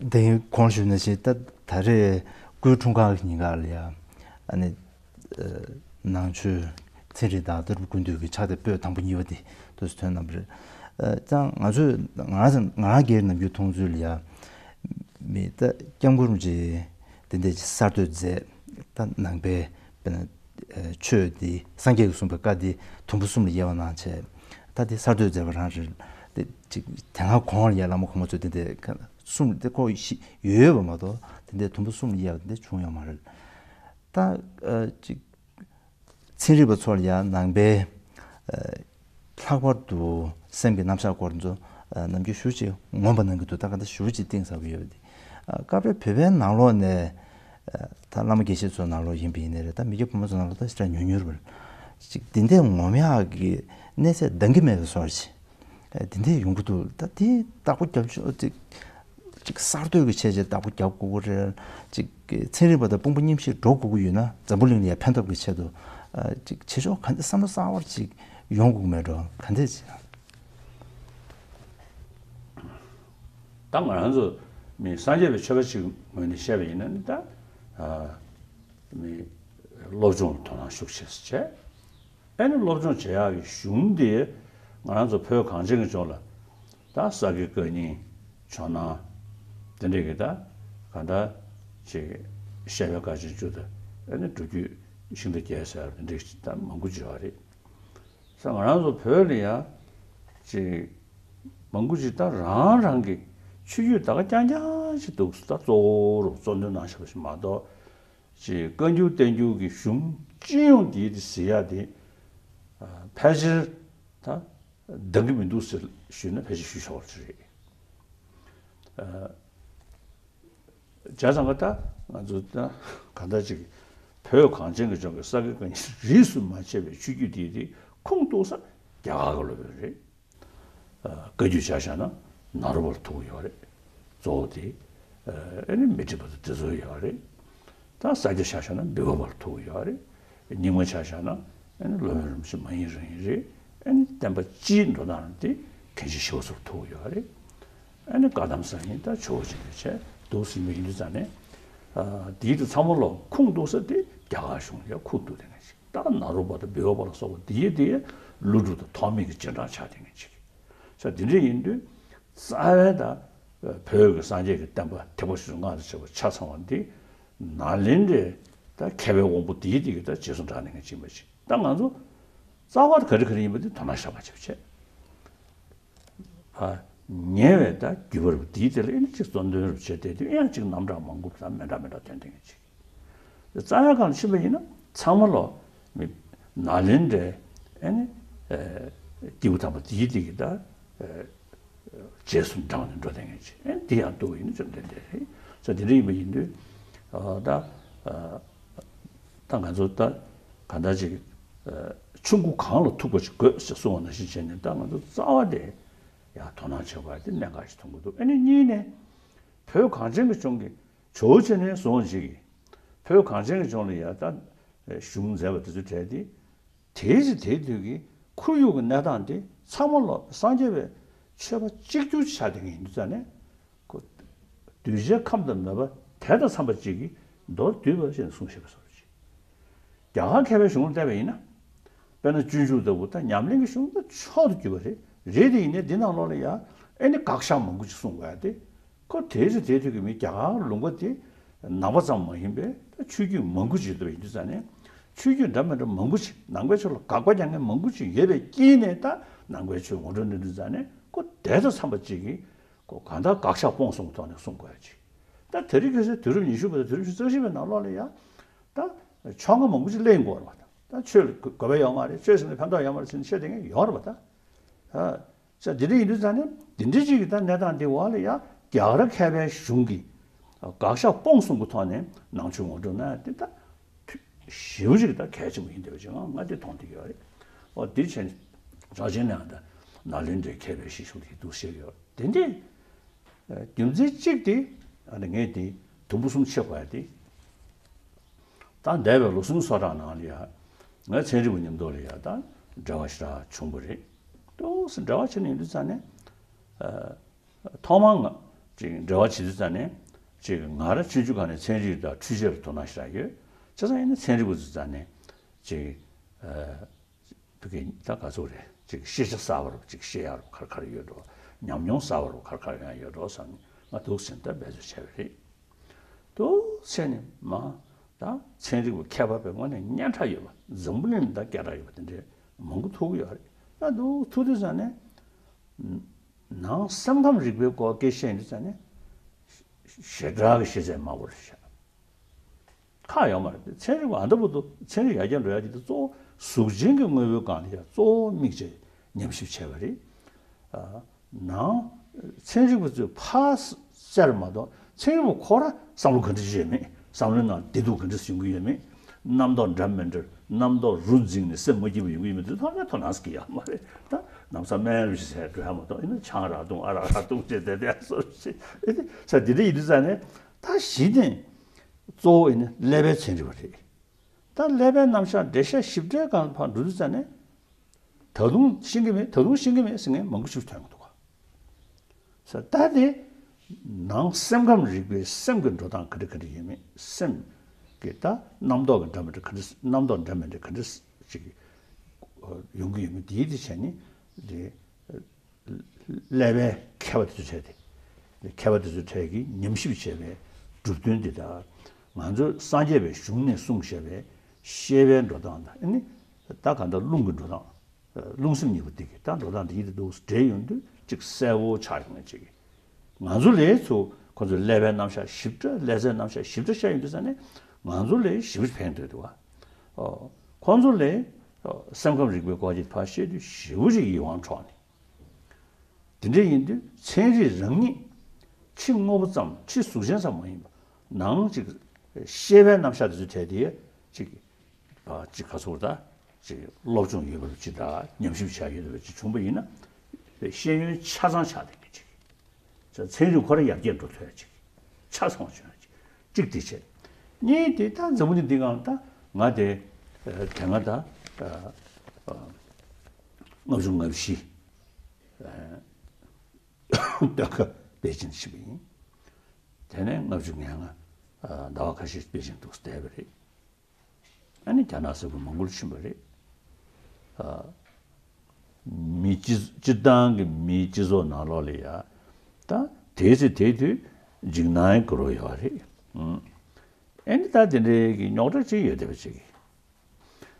དེ་གོང་ཞུས་ནང་བཞིན་ད་ད་རེས་སྐུའི་འཁྲུངས་སྐར་གྱི་ཉིན་ཀ་ལ་ཡ། ཨ་ནི། ནང་ཆོས་ཚན་རིག་དང་ལྟ་གྲུབ་ཀུན་བཏུས་ཀྱི་ཕྱག་དེབ་པོད་དང་པོ་གཉིས་པ་དེ་དུས་སུ་ཐོན་གནང་བ་རེད། ཨ་ཙང་ང་ཚོས་ང་རང་ང་རང་སྒེར་ནམ་རྒྱུན་མཐོང་ཚུལ་ལ་ཡ། མི་ད་སྐྱབས་མགོན་རིན་པོ་ཆེ་དེ་འདྲ་ཅིག་གསར་གཏོད་མཛད་ད་ནང་པའི། དཔེར་ན། ཆོས་འདི་སངས་རྒྱས་ཀྱིས་གསུངས་པའི་བཀའ་འདི་དུམ་བུ་གསུམ་ལ་དབྱེ་བ་གནང་བྱས། ད་འདི་གསར་གཏོད་མཛད་པ་རང་རེད། དེ་ཅིག་དེ་སྔ་གོང་ལ་ཡ་བླ་མ་གོང་མ་ཚོས་དེ་འདྲ་གསུམ་དེ་ཁོ་ཡོད་ཡོད་པ་མ་གཏོགས་དེ་འདྲ་དུམ་བུ་གསུམ་ལ་དབྱེ་བ་དེ་འདྲ་བྱུང་ཡོད་མ་རེད། ད་ཅིག་ཚན་རིག་པ་ཚོ་ལ་ཡ་ནང་པའི་ལྷག་པར་དུ་སེམས་ཀྱི་རྣམ་གཞག་སྐོར་ཚོ་ནམ་རྒྱུན་ཞུ་ཅིག་ངོམ་པ་གནང་གི་འདུག་ད་ག་འདྲ་ཞུ་ཅིག་གཏིང་ཟབ་ཡོད་པ་དེ། སྐབས་རེ་བོད་པའི་ནང་ལོགས་ནས། ད་བླ་མ་དགེ་བཤེས་ཚོའི་ནང་ལོགས་ཡིན་པ་ཡིན་ནའི་རེད། ད་མི་སྐྱ་ཕོ་མོ་ཚོའི་ནང་ལོགས་ད་ཞེ་དྲག་ཉུང་ཉུང་རེད། ཅིག་འདི་འདྲའི་ངོམ་ཡག་གི་གནས་ཚད་འདང་གི་མེད་པའི་བཟོ་འདྲ་ཅིག་འདི་འདྲའི་ཡོང་གི་འདུག་ད་དེ་བདག་པོ་རྒྱབ་ཆོག་ཅིག་ཅིག་གསར་གཏོད་ཀྱི་ཆེད་ཅིག་བདག་པོ་རྒྱབ་དགོས་ཀྱི་རེད། ཅིག་ཚན་རིག་པ་དང་དཔུང་པ་མཉམ་གཤིབ་འགྲོ་དགོས་ཀྱི་ཡོད་ན་འཛམ་བུ་གླིང་ལ་ཡ་ཕན་ཐོགས་ཀྱི་ཆེད་དུ། ཅིག་བྱེད་ཕྱོགས་ག་འདྲ་བསམ་བློ་གསར་བ་ཅིག་ཡོང་དགོས་མེད་འགྲོ་ག་འདྲ་ཅིག་ད་ང་རང་ཚོ་མི་སངས་རྒྱས་པའི་ཆོས་པ་ཅིག་ངོས་ནས་བཤད་པ་ཡིན་ན་ནི་ད། ཨ། མི་སློབ་སྦྱོང་དོ་སྣང་ཤུགས་ཆེ་ཙམ་བྱས། ཨ་ནི་སློབ་སྦྱོང་བྱེད་ཡག་གི་གཞུང་དེ་ང་རང་ཚོ་བོད་གངས་ཅན་གྱི་ལྗོངས་ལ་ད་ས་དགེ་བཀའ་རྙིང་ཇོ་ནང་དེ་འདྲས་ཀྱི་ད་གང་ལྟར་ཅིག་བཤད་པའི་བཀའ་ཆེན་བཅུ་དང་ཨ་ནི་སྒྲུབ་བརྒྱུད་ཤིང་རྟ་བརྒྱད་ཟེར་བ་དེ་འདྲས་ད་མང་པོ་ཅིག་ཡོད་རེད། ས་ང་རང་ཚོ་བོད་ལ་ཡ་ཅིག་མང་པོ་ཅིག་ད་རང་རང་གི་ཆོས་བརྒྱུད་ད་ག་རྐྱང་རྐྱང་ཞིག་འདུག་ད་གཙོ་བོ་རུ་གཙོ་འདོན་གནང་བཞག་པ་ཞིག་མ་གཏོགས། ཅེས་བཀའ་འགྱུར་བསྟན་འགྱུར་གྱི་གཞུང་སྤྱི་ཡོངས་འདིའི་དེ་ཟེར་ཡ་དེ། ཕལ་ཆེར་ད་འདང་གི་མི་འདུག་ཟེར་ཞུས་ན་ཕལ་ཆེར་ཞུ་ཆོག་པ་རེད། བྱས་ཙང་ག་ད་ང་ཚོ་ད་ག་འདྲ་ཅིག་བོད་གངས་ཅན་གྱི་ལྗོངས་ཀྱི་ས་དགེ་བཀའ་རྙིང་རིས་སུ་མ་ཆད་པའི་ཆོས་བརྒྱུད་འདིའི་དེ་ཁུངས་གཏུགས་ས་རྒྱ་གར་གྱི་སློབ་དཔོན་རེད། བཀའ་བརྒྱུད་ཆ་བཞག་ན་ནཱ་རོ་པ་ལ་ཐུག་གི་ཡོད་རེད། གཙོ་བོ་དེ། ཨ་ནི་མཻ་ཏྲི་པ་དང་དེ་ཚོ་ཡོད་རེད། ད་ས་སྐྱ་ཆ་བཞག་ན་འབུལ་བ་པ་ལ་ཐུག་གི་ཡོད་རེད། རྙིང་མ་ཆ་བཞག་ན་ཨ་ནི་སློབ་དཔོན་རིན་པོ་ཆེ་མ་ཡིན་རང་ཡིན་རེད། ཨ་ནི་བསྟན་པ་སྤྱིའི་འགྲོ་སྟངས་དེ་མཁན་ཆེན་ཞི་བ་འཚོ་ལ་ཐུག་གི་ཡོད་རེད། ཨ་ནི་བཀའ་གདམས་ས་ཡིན། ད་ཇོ་བོ་རྗེ་འདི་བྱས་འདུག་ཟིན་པ་ཡིན་དུས་ཙང་ནས། དེའི་དེ་ཚང་མ་ལོ་ཁུངས་གཏུགས་ས་དེ་རྒྱ་གར་གཞུང་ལ་ཁུངས་གཏུགས་དེ་ནས་ཅིག་ད་ནཱ་རོ་པ་དང་འབུལ་བ་པ་ལ་སོགས་པ་འདིའི་དེ་ཀླུ་སྒྲུབ་དང་ཐོགས་མེད་ཀྱི་རྗེས་འབྲང་ཆགས་དེ་ངེས་ཅིག་ས་དེ་འདྲ་ཡིན་དུས་རྩ་བའི་ད་བོད་ཀྱི་སངས་རྒྱས་ཀྱི་བསྟན་པ་ཐེག་པ་ཆེ་ཆུང་སྔགས་དང་བཅས་པ་ཆ་ཚང་བ་འདི་ནཱ་ལེནྡྲའི་ད་མཁས་པའི་དབང་པོ་འདིའི་དེ་གི་ད་རྗེས་སུ་འབྲངས་ནས་ངེས་ཅིག་མ་ཅིག་ད་ང་ཚོ་རྩ་བ་ག་རེ་ག་རེ་ཡིན་པ་དེ་དོ་སྣང་བཞག་པ་ཅིག་བྱས། ཉེ་བའི་ད་བརྒྱུད་པ་རུ་དེའི་དེ་ལ་ཨེ་ནི་གཅིག་གཙོ་འདོན་རུ་བྱས་ཏེ་དུས་ཡང་གཅིག་རྣམ་གྲངས་མང་པོ་དང་མི་འདྲ་མི་འདྲ་ཐོན་ཏེ་ངེས་ཅིག་རྩ་བའི་སྒང་ལ་ཕྱིན་པ་ཡིན་ན་ཚང་མ་ལོ། མི་ནཱ་ལེནྡྲའི་ཨེ་ནི་སྐྱེས་བུ་དམ་པ་དེའི་དེ་གི་ད་རྗེས་སུ་འབྲངས་ནས་འགྲོ་དེ་ངེས་ཅིག་ཨེ་དེ་ཡང་ལྟོས་ཡིན་ན་བཅོམ་ལྡན་འདས་རེད། ས་དེ་འདྲ་ཡིན་པ་ཡིན་དུས་ད། ད་ང་ཚོ་ད་ག་འདྲ་ཅིག་ཆུ་མགོ་གངས་ལ་ཐུག་པ་ཅིག་དགོས་ཞེས་གསུངས་པ་ནང་བཞིན་བྱས་ནས་ད་ང་ཚོ་རྩ་བ་དེ་ཡང་དོ་སྣང་བྱེད་དགོས་ཡ་དེ་གནད་འགག་ཅིག་མཐོང་གི་འདུག་ཨ་ནི་གཉིས་ནས་བོད་གངས་ཅན་གྱི་ལྗོངས་ཀྱི་ཇོ་བོ་རྗེ་ནས་བཟུང་ཅིག་གིས་བོད་གངས་ཅན་གྱི་ལྗོངས་ལ་ཡ་ད་གཞུང་མཛད་པ་དེ་ཚོ་གྲས་དེ་དེའི་ཚེ་དེའི་དུས་ཀྱི་ཁོར་ཡུག་གི་གནས་སྟངས་དེ་ཚང་མ་ལོ་སངས་རྒྱས་པའི་ཆོས་པ་གཅིག་གྱུར་ཆགས་བསྡད་མཁན་ཡིན་དུས་ཙང་ནས། ཁོ། གདུལ་བྱའི་ཁམས་དང་མོས་པ་དེ་དང་འཚམས་པ་ཅིག་གིས་མདོར་བསྡུས་པ་ཞེས་གསུངས་བཞག་པའི་བཟོ་འདྲ་ཅིག་རྒྱ་གར་མཁས་པའི་གཞུང་ལ་བལྟས་པ་ཡིན་ན། དཔེར་ན་སྤྱོད་འཇུག་ལྟ་བུ་དང་ཉམས་ལེན་གྱི་གཞུང་དང་མཆོག་ཏུ་གྱུར་པ་རེད། རེད་དེ་ཡིན་ནའི་འདི་ནང་ལོགས་ལ་ཡང་ཨེ་ནི་དགག་བཞག་མང་པོ་ཅིག་གསུངས་དགོས་ཡ་དེ། ཁོ་དེའི་ཚེ་དེའི་དུས་ཀྱི་མི་རྒྱ་གར་ལུང་པ་དེ་ནང་པ་ཙམ་མ་ཡིན་པའི་ཆོས་བརྒྱུད་མང་པོ་ཅིག་ཡོད་པ་ཡིན་དུས་ཙང་ནས་ཆོས་བརྒྱུད་འདྲ་མི་འདྲ་མང་པོ་ཅིག་ནང་པའི་ཆོས་ལ་དགག་པ་རྒྱག་མཁན་མང་པོ་ཅིག་ཡོད་པའི་དཀྱིལ་ནས་ད་ནང་པའི་ཆོས་ངོ་སྤྲོད་གནང་དུས་ཙང་ནས་ཁོ་དེ་དང་འཚམས་པ་ཅིག་གིས། ཁོ་གང་ལྟར་དགག་བཞག་སྤོང་གསུམ་གྱི་ཐོག་ནས་གསུང་དགོས་ཡ་ཅིག་ད་དེ་རིང་ཁ་སང་དུས་རབས་ཉི་ཤུ་པ་དང་དུས་རབས་ཉི་ཤུ་རྩ་བཞི་པའི་ནང་ལོགས་ལ་ཡ། ད་ཕྱོགས་སྔ་མང་པོ་ཅིག་གླེང་དགོས་རེད་པ། ད་ད་ཆོས་ལ་དགོས་པ་ཡོད་མ་རེད། ཆོས་ཟེར་ནས་ཕན་ཐོགས་ཡོད་མ་རེད་ཟེར་ནས་བཤད་བསྡད་མཁན་ཡོད་རེད་པ་ད། ཨ། ས་དེ་འདྲ་ཡིན་དུས་ཙང་ནས་དེ་འདྲ་ཅིག་གི་ད་གནས་སྟངས་འདི་འོག་ལ་ཡ་རྒྱ་གར་མཁས་པའི་གཞུང་གི་དགག་བཞག་སྤོང་གསུམ་གྱི་ཐོག་ནས་ནང་ཆོས་ངོ་སྤྲོད་གནང་ཡ་དེ་ད། ཞེ་པོ་ཅིག་ད་གལ་ཆེན་པོ་ཡིན་བསྡད་པ་ཅིག་ང་ང་དེ་མཐོང་བསྡད་ཡོད་རེད། ཨོ་དེ་བྱས་ནས་གྲགས་ཅན་ནའང་ད་ནཱ་ལེནྡྲའི་མཁས་པའི་ཞིབ་འཇུག་དེ་འདུག་བཤད་ཡོད་དེ་འདྲས། རྒྱུ་མཚན་གཅིག་དེ་ཨ་ནི་ངས་དེ་དུམ་བུ་གསུམ་ཕྱེ་དགོས་ཡ་དེ། ད་འདས་པའི་ལོ་གསུམ་སོ་གྲངས་ནང་ལ་ཡ་ང་ཚན་རིག་པ་མཉམ་དུ་ལ་ཡ་ད་འབྲེལ་བ་ཞེ་དྲག་བྱུང་བ་རེད། ཏོག་ཙམ་འབྲེལ་བ་བྱས་ནས་ཡིན་དུས་ཙང་ནས། ཐོག་མར་ང་ཅིག་འབྲེལ་བ་བྱེད་དུས་ཙང་ནས་ཅིག་ང་རང་ཆུང་ཆུང་སྒང་ནས་ཚན་རིག་དང་འཕྲུལ་ཆས་ལ་དོ་སྣང་ཞེ་དྲག་ཡོད། བྱས་ཙང་ཡིན་ན་ཚན་རིག་པ་ཚོ་ཙང་ནས་ཅིག་ཨ་བུ་གི་ད་ག་ཚོད་རེད། ཅིག་ཤེས་བྱ་གསར་པ་རུ་ཅིག་ཤེས་ཡག་རུ་ག་རེ་ག་རེ་ཡོད་འགྲོ། ཉམས་མྱོང་གསར་པ་རུ་ག་རེ་ག་རེ་ཡང་ཡོད་འགྲོ་བསམ་ནས་ང་འདུག་ཟེར་ད་འབད་རྩོལ་བྱས་པ་རེད། འདུག་ཟེར་ནས་མ་ད་ཚན་རིག་པ་མཁས་པ་པའི་ངོས་ནས་སྙན་གྲགས་ཡོད་པ་འཛམ་བུ་གླིང་ལ་ད་སྐད་གྲགས་ཡོད་པ་དེ་འདྲའི་མང་པོ་ཐུག་གི་ཡོད་རེད། ད་འདུག་ཐུག་དུས་ཙང་ནས། ནང་སེམས་ཁམས་རིག་པའི་སྐོར་སྐད་ཆ་བཤད་དུས་ཙང་ནས་ཞེ་དྲག་གི་ཤེས་ཚད་དམའ་པོ་རེད་ཤག་ཁག་ཡོད་མ་རེད། ཚན་རིག་པ་ཨ་འདྲ་པོ་འདུག་ཚན་རིག་ཡར་རྒྱས་འགྲོ་ཡ་དེ་གཙོ་བོ་གཟུགས་ཅན་གྱི་དངོས་པོའི་སྒང་ལ་ཡ་གཙོ་བོ་དམིགས་བྱས་ཉམས་ཞིབ་བྱས་པ་རེད། ཨ། ནང་ཚན་རིག་པ་ཚོས་ཕར་བཙལ་མ་གཏོགས་ཚན་རིག་པ་ཁོ་རང་བསམ་བློ་ག་འདྲ་ཞིག་ཡོད་མེད། བསམ་བློའི་ནང་བདེ་སྡུག་ག་འདྲ་ཞིག་ཡོང་གི་ཡོད་མེད། རྣམ་རྟོག་འདྲ་མི་འདྲ་རྣམ་རྟོག་རུ་འཛིངས་ནས་སེམས་མ་སྐྱིད་པ་ཡོང་གི་ཡོད་མེད་དེ་ཐོག་མའི་དོ་སྣང་སྐྱེ་ཡག་མ་རེད་ད། ནམ་སང་སྨན་རུ་ཞིག་ཟས་འགྲོ་ཡག་མ་གཏོགས་ཡིན་ན་ཆང་རག་བཏུང་ཨ་རག་རག་བཏུང་བྱས་བསྡད་བསྡད་ཡག་བཟོ་ཞིག་ཨེ་དེ་ས་དེ་འདྲ་ཡིན་དུས་ཙང་ནས་ད་གཞི་ནས་གཙོ་བོ་ཡིན་ན་ཀླད་པའི་ཚན་རིག་པ་རེད། ད་ཀླད་པའི་རྣམ་གཞག་འགྲེལ་བཤད་ཞིབ་ཕྲའི་སྒང་ལ་ཕར་འགྲོ་དུས་ཙང་ནས། ད་དུང་ཤེས་ཀྱི་མེད། ད་དུང་ཤེས་ཀྱི་མེད་ཟེར་མཁན་མང་པོ་ཞིག་ཐོན་གྱི་འདུག་ག་ས་ད་དེ་ནང་སེམས་ཁམས་རིག་པའི་སེམས་ཀྱི་འགྲོ་སྟངས་ག་འདྲ་ག་འདྲ་ཡོད་མེད། སེམས་ཀྱི་ད་རྣམ་རྟོག་གི་འདྲ་མི་འདྲ་ག་འདྲ་རྣམ་རྟོག་འདྲ་མི་འདྲ་ག་འདྲ་ཅིག་ཡོང་གི་ཡོད་མེད་དེའི་དེ་བྱས་ནས་དེ། ཀླད་པའི་མཁས་པ་དེ་ཚོ་བྱས་ཏེ། མཁས་པ་དེ་ཚོ་གྲས་ཀྱིས་ཉམས་ཞིབ་བྱས་པའི་གྲུབ་དོན་འདི་དག་ང་ཚོ་སངས་རྒྱས་པའི་གཞུང་ནས་གསུངས་བཞག་པའི་བཤད་པའི་འགྲོ་སྟངས་དང་ཨ་ནི་ད་ག་འདྲ་རླུང་གི་འགྲོ་སྟངས། རླུང་སེམས་གཉིས་པོ་འདི་གི་ད་འགྲོ་སྟངས་འདི་ཡིད་དུ་འདུག་འདྲེས་ཡོང་དུས་གཅིག་གསལ་པོ་ཆགས་ཡོང་ངེས་ཅིག་ང་ཚོ་ལས་ཚོ་ ཁོ་ཚོས་ཀླད་པའི་རྣམ་གཞག་ཞིབ་ཕྲ་ཀླད་རྩའི་རྣམ་གཞག་ཞིབ་ཕྲ་བཤད་ཡོང་དུས་ཙང་ནས་ང་ཚོ་ལས་ཞེ་པོ་ཕན་ཐོགས་འདུག་བ། ཨོ། ཁོང་ཚོ་ལས་ཨོ་སེམས་ཁམས་རིག་པའི་སྐོར་ཅིག་ཕར་བཤད་དུས་ཞེ་པོ་ཅིག་ཡིད་དབང་འཕྲོག་ནས། དེ་འདྲ་ཡིན་དུས་ཚན་རིག་རང་ཉིད་ཕྱི་དངོས་པོ་ཙམ་ཕྱི་གཟུགས་ཅན་ཙམ་མ་ཡིན་པ་ནང་ཅིག་ཤེས་པའི་རྣམ་གཞག་དེ་ཚོའི་གྲས་དེ་ཅིག་ཨ་ཅིག་ག་ཚོད་ད་ཅིག་སློབ་སྦྱོང་ཡོད་པ་ཅིག་དང་ཉམས་ཞིབ་བྱས་ཡོད་པ་ཅིག་བྱུང་པ་ཡིན་ན་ཤེས་ཡོན་ཆ་ཚང་ཆགས་བསྡད་མཁན་ཅིག་ཚན་རིག་ཁོ་རང་ཡར་རྒྱས་འགྲོ་ཐུབ་ཡ་ཅིག་ཆ་ཚང་བྱུང་ཡ་ཅིག་གཅིག་དེ་བྱས། གཉིས་དེ་ད་འཛམ་བུ་གླིང་འདི་སྒང་ད་ང་དེ་ཨ་དེ་སྔ་ད་ཨ་ཨ་ལྔ་བཅུ་ང་བཞི་ཨ་སྟོན་ཁ་པེ་ཅིན་ཕྱིན་པ་ཡིན། དེ་ནས་ལྔ་བཅུ་ང་ལྔ་ཨ་ཟླ་བ་ཁ་ཤས་པེ་ཅིན་འདུག་བསྡད་པ་རེད། ཨ་ནི་རྒྱ་ནག་སོག་པོ་མང་པོ་ལ་ཕྱིན་པ་རེད། ཨ། མི་སྤྱི་སྤྱིར་བཏང་གི་མིའི་སྤྱི་ཚོགས་ནང་ལོགས་ལ་ཡ། ད་དེའི་ཚེ་དེའི་དུས་འཇིགས་སྣང་གི་རོ་ཡོད་རེད། ཨ་ནི་ད་དེ་འདྲའི་གི་རྙོག་དྲ་ཅིག་ཡོད་བསྡད་པ་ཅིག་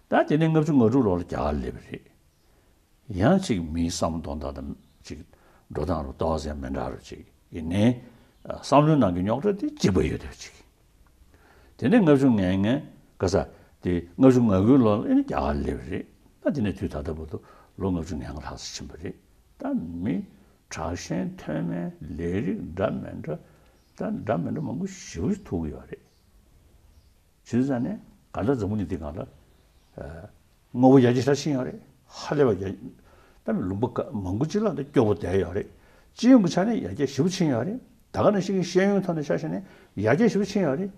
ད་དེ་ནས་ལྔ་བཅུ་ང་དྲུག་ལོ་ལ་རྒྱ་གར་སླེབས་པ་རེད། ཡང་ཅིག་མིའི་བསམ་བློ་གཏོང་སྟངས་དང་ཅིག་འགྲོ་སྟངས་རུ་ཏོག་ཙམ་མི་འདྲ་རུ་ཅིག་ཡིན་ནའི། བསམ་བློའི་ནང་གི་རྙོག་དྲ་དེ་གཅིག་པ་ཡོད་བསྡད་པ་ཅིག་དེ་ནས་ལྔ་བཅུ་ང་ལྔ་ག་ས་དེ་ལྔ་བཅུ་ང་དགུའི་ལོ་ལ་ཨེ་ནི་རྒྱ་གར་སླེབས་པ་རེད། ད་དེ་ནས་དུས་ད་ལྟ་བར་དུ་ལོ་ལྔ་བཅུ་ང་ལྔ་ལྷག་ཙམ་ཕྱིན་པ་རེད། ད་མི་དྲག་ཞན་མཐོ་དམན་ལས་རིགས་འདྲ་མི་འདྲ་ད་འདྲ་མི་འདྲ་མང་པོ་ཞེ་པོ་ཐུག་གི་ཡོད་རེད། བྱས་ཙང་ནས་ག་ལ་འཛམ་བུ་གླིང་འདི་སྒང་ལ། ཨ། དངོས་པོ་ཡར་རྒྱས་ཤར་ཕྱིན་ཡོད་རེད། ཧ་ལས་པ་ཡར། ད་ལུང་པ་ག་མང་པོ་ཅིག་ལ་འདི་སྐྱོ་པོ་བསྡད་ཡོད་རེད། སྤྱི་ཡོངས་ཀྱི་ཆ་ནས་ཡར་རྒྱས་ཞེ་པོ་ཕྱིན་ཡོད་རེད། ད་ག་ནང་བཞིན་གྱི་ཤེས་ཡོན་ཐོག་ནས་ཆ་བཞག་ནས་ཡར་རྒྱས་ཞེ་པོ་ཕྱིན་ཡོད་རེད།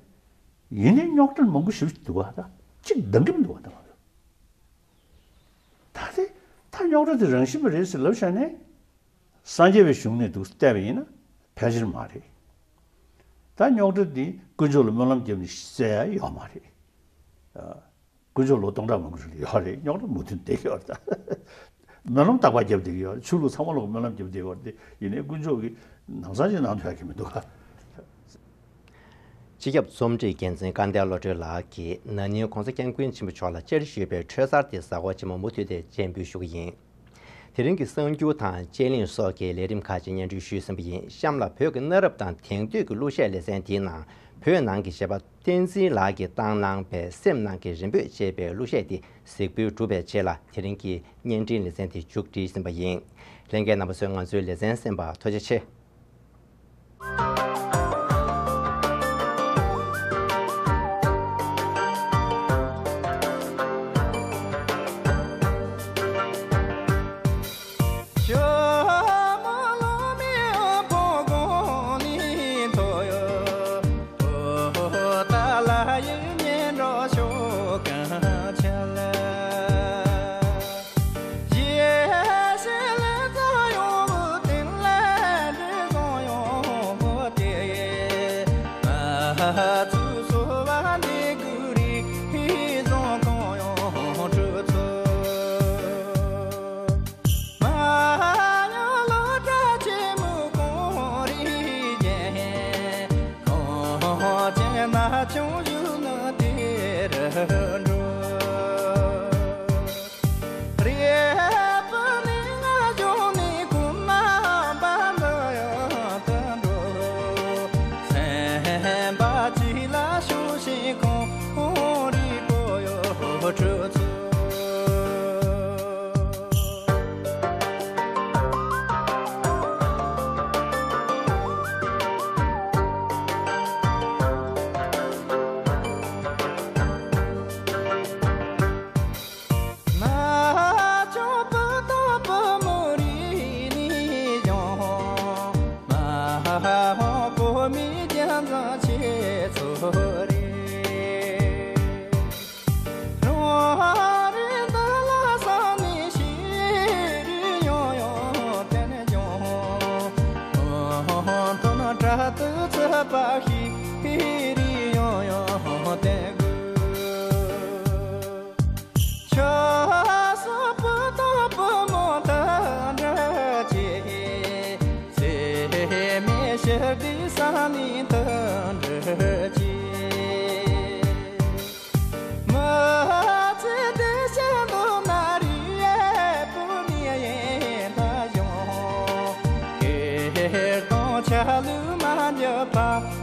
ཡིན་ནའི་རྙོག་དྲ་མང་པོ་ཞེ་པོ་ཅིག་འདུག་བ། ད་གཅིག་འདང་གི་མི་འདུག་བ། ད་ང་ཚོ་ད་དེ་ད་རྙོག་དྲ་དེ་རང་བཞིན་པ་རེད་ཟེར་ལབ་བཞག་ནས། སངས་རྒྱས་པའི་གཞུང་ནས་འདུག་བལྟས་པ་ཡིན་ན་ཕལ་ཆེར་མ་རེད། ད་རྙོག་དྲ་འདི་དཀོན་མཆོག་ལ་སྨོན་ལམ་བརྒྱབ་ནས་སེལ་ཡ་ཡོད་མ་རེད། ཨ། དཀོན་མཆོག་ལོ་སྟོང་ཕྲག་མང་པོ་ཞིག་ལ་ཡོད་རེད། རྙོག་དྲ་མུ་མཐུད་བསྡད་ཡོད་རེད་ད། སྨོན་ལམ་རྟག་པར་བརྒྱབ་བསྡད་ཀྱི་ཡོད་རེད། ཆོས་ལུགས་ཚང་མ་ལོག་སྨོན་ལམ་བརྒྱབ་བསྡད་ཡོད་རེད་དེ། ཡིན་ནའི་དཀོན་མཆོག་གིས་ནམ་སང་ཅིག་གནང་ཐུབ་ཡ་གི་མི་འདུག་ག་སྤྱི་ཁྱབ་རྩོམ་སྒྲིག་འགན་འཛིན་སྐལ་ལྡན་བློ་གྲོས་ལགས་ཀྱིས་ན་ནིང་༸གོང་ས་༸སྐྱབས་མགོན་ཆེན་པོ་མཆོག་ལ་བཅར་ཞུས་པའི་འཕྲོད་གསར་དེ་གཟའ་འཁོར་རྗེས་མ་མུ་མཐུད་དེ་སྤྱན་འབུལ་ཞུ་གི་ཡིན། དེ་རིང་གི་གསར་འགྱུར་དང་དཔྱད་གླེང་སོགས་ཀྱི་ལས་རིམ་ཁག་ཅིག་སྙན་སྒྲོན་ཞུས་ཟིན་པ་ཡིན། གཤམ་ལ་བོད་ཀྱི་གནའ་རབས་དང་དེང་དུས་ཀྱི་གླུ་གཞས་ལེ་ཚན་དེའི་ནང་བོད་ནང་གི་གཞས་པ་བསྟན་འཛིན་ལགས་ཀྱིས་བཏང་གནང་པའི་སེམས་ནང་གི་རེ་འབོད་ཅེས་པའི་གླུ་གཞས་དེ་གཟིགས་འབུལ་གྲུབ་པའི་རྗེས་ལ་དེ་རིང་གི་བརྙན་འཕྲིན་ལེ་ཚན་དེ་མཇུག་སྒྲིལ་ཟིན་པ་ཡིན། ལྷན་རྒྱས་རྣམ་པ་ཚོས་ང་ཚོའི་ལེ་ཚན་གསན་པར་ཐུགས་རྗེ་ཆེ།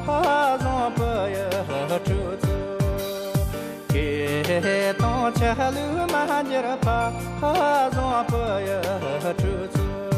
བཟང་པོ་ཡི་ཁྲུ་ཚུ། སྐད་དང་ཆ་ལུགས་མ་འགྱུར་བ། བཟང་པོ་ཡི་ཁྲུ་ཚུ།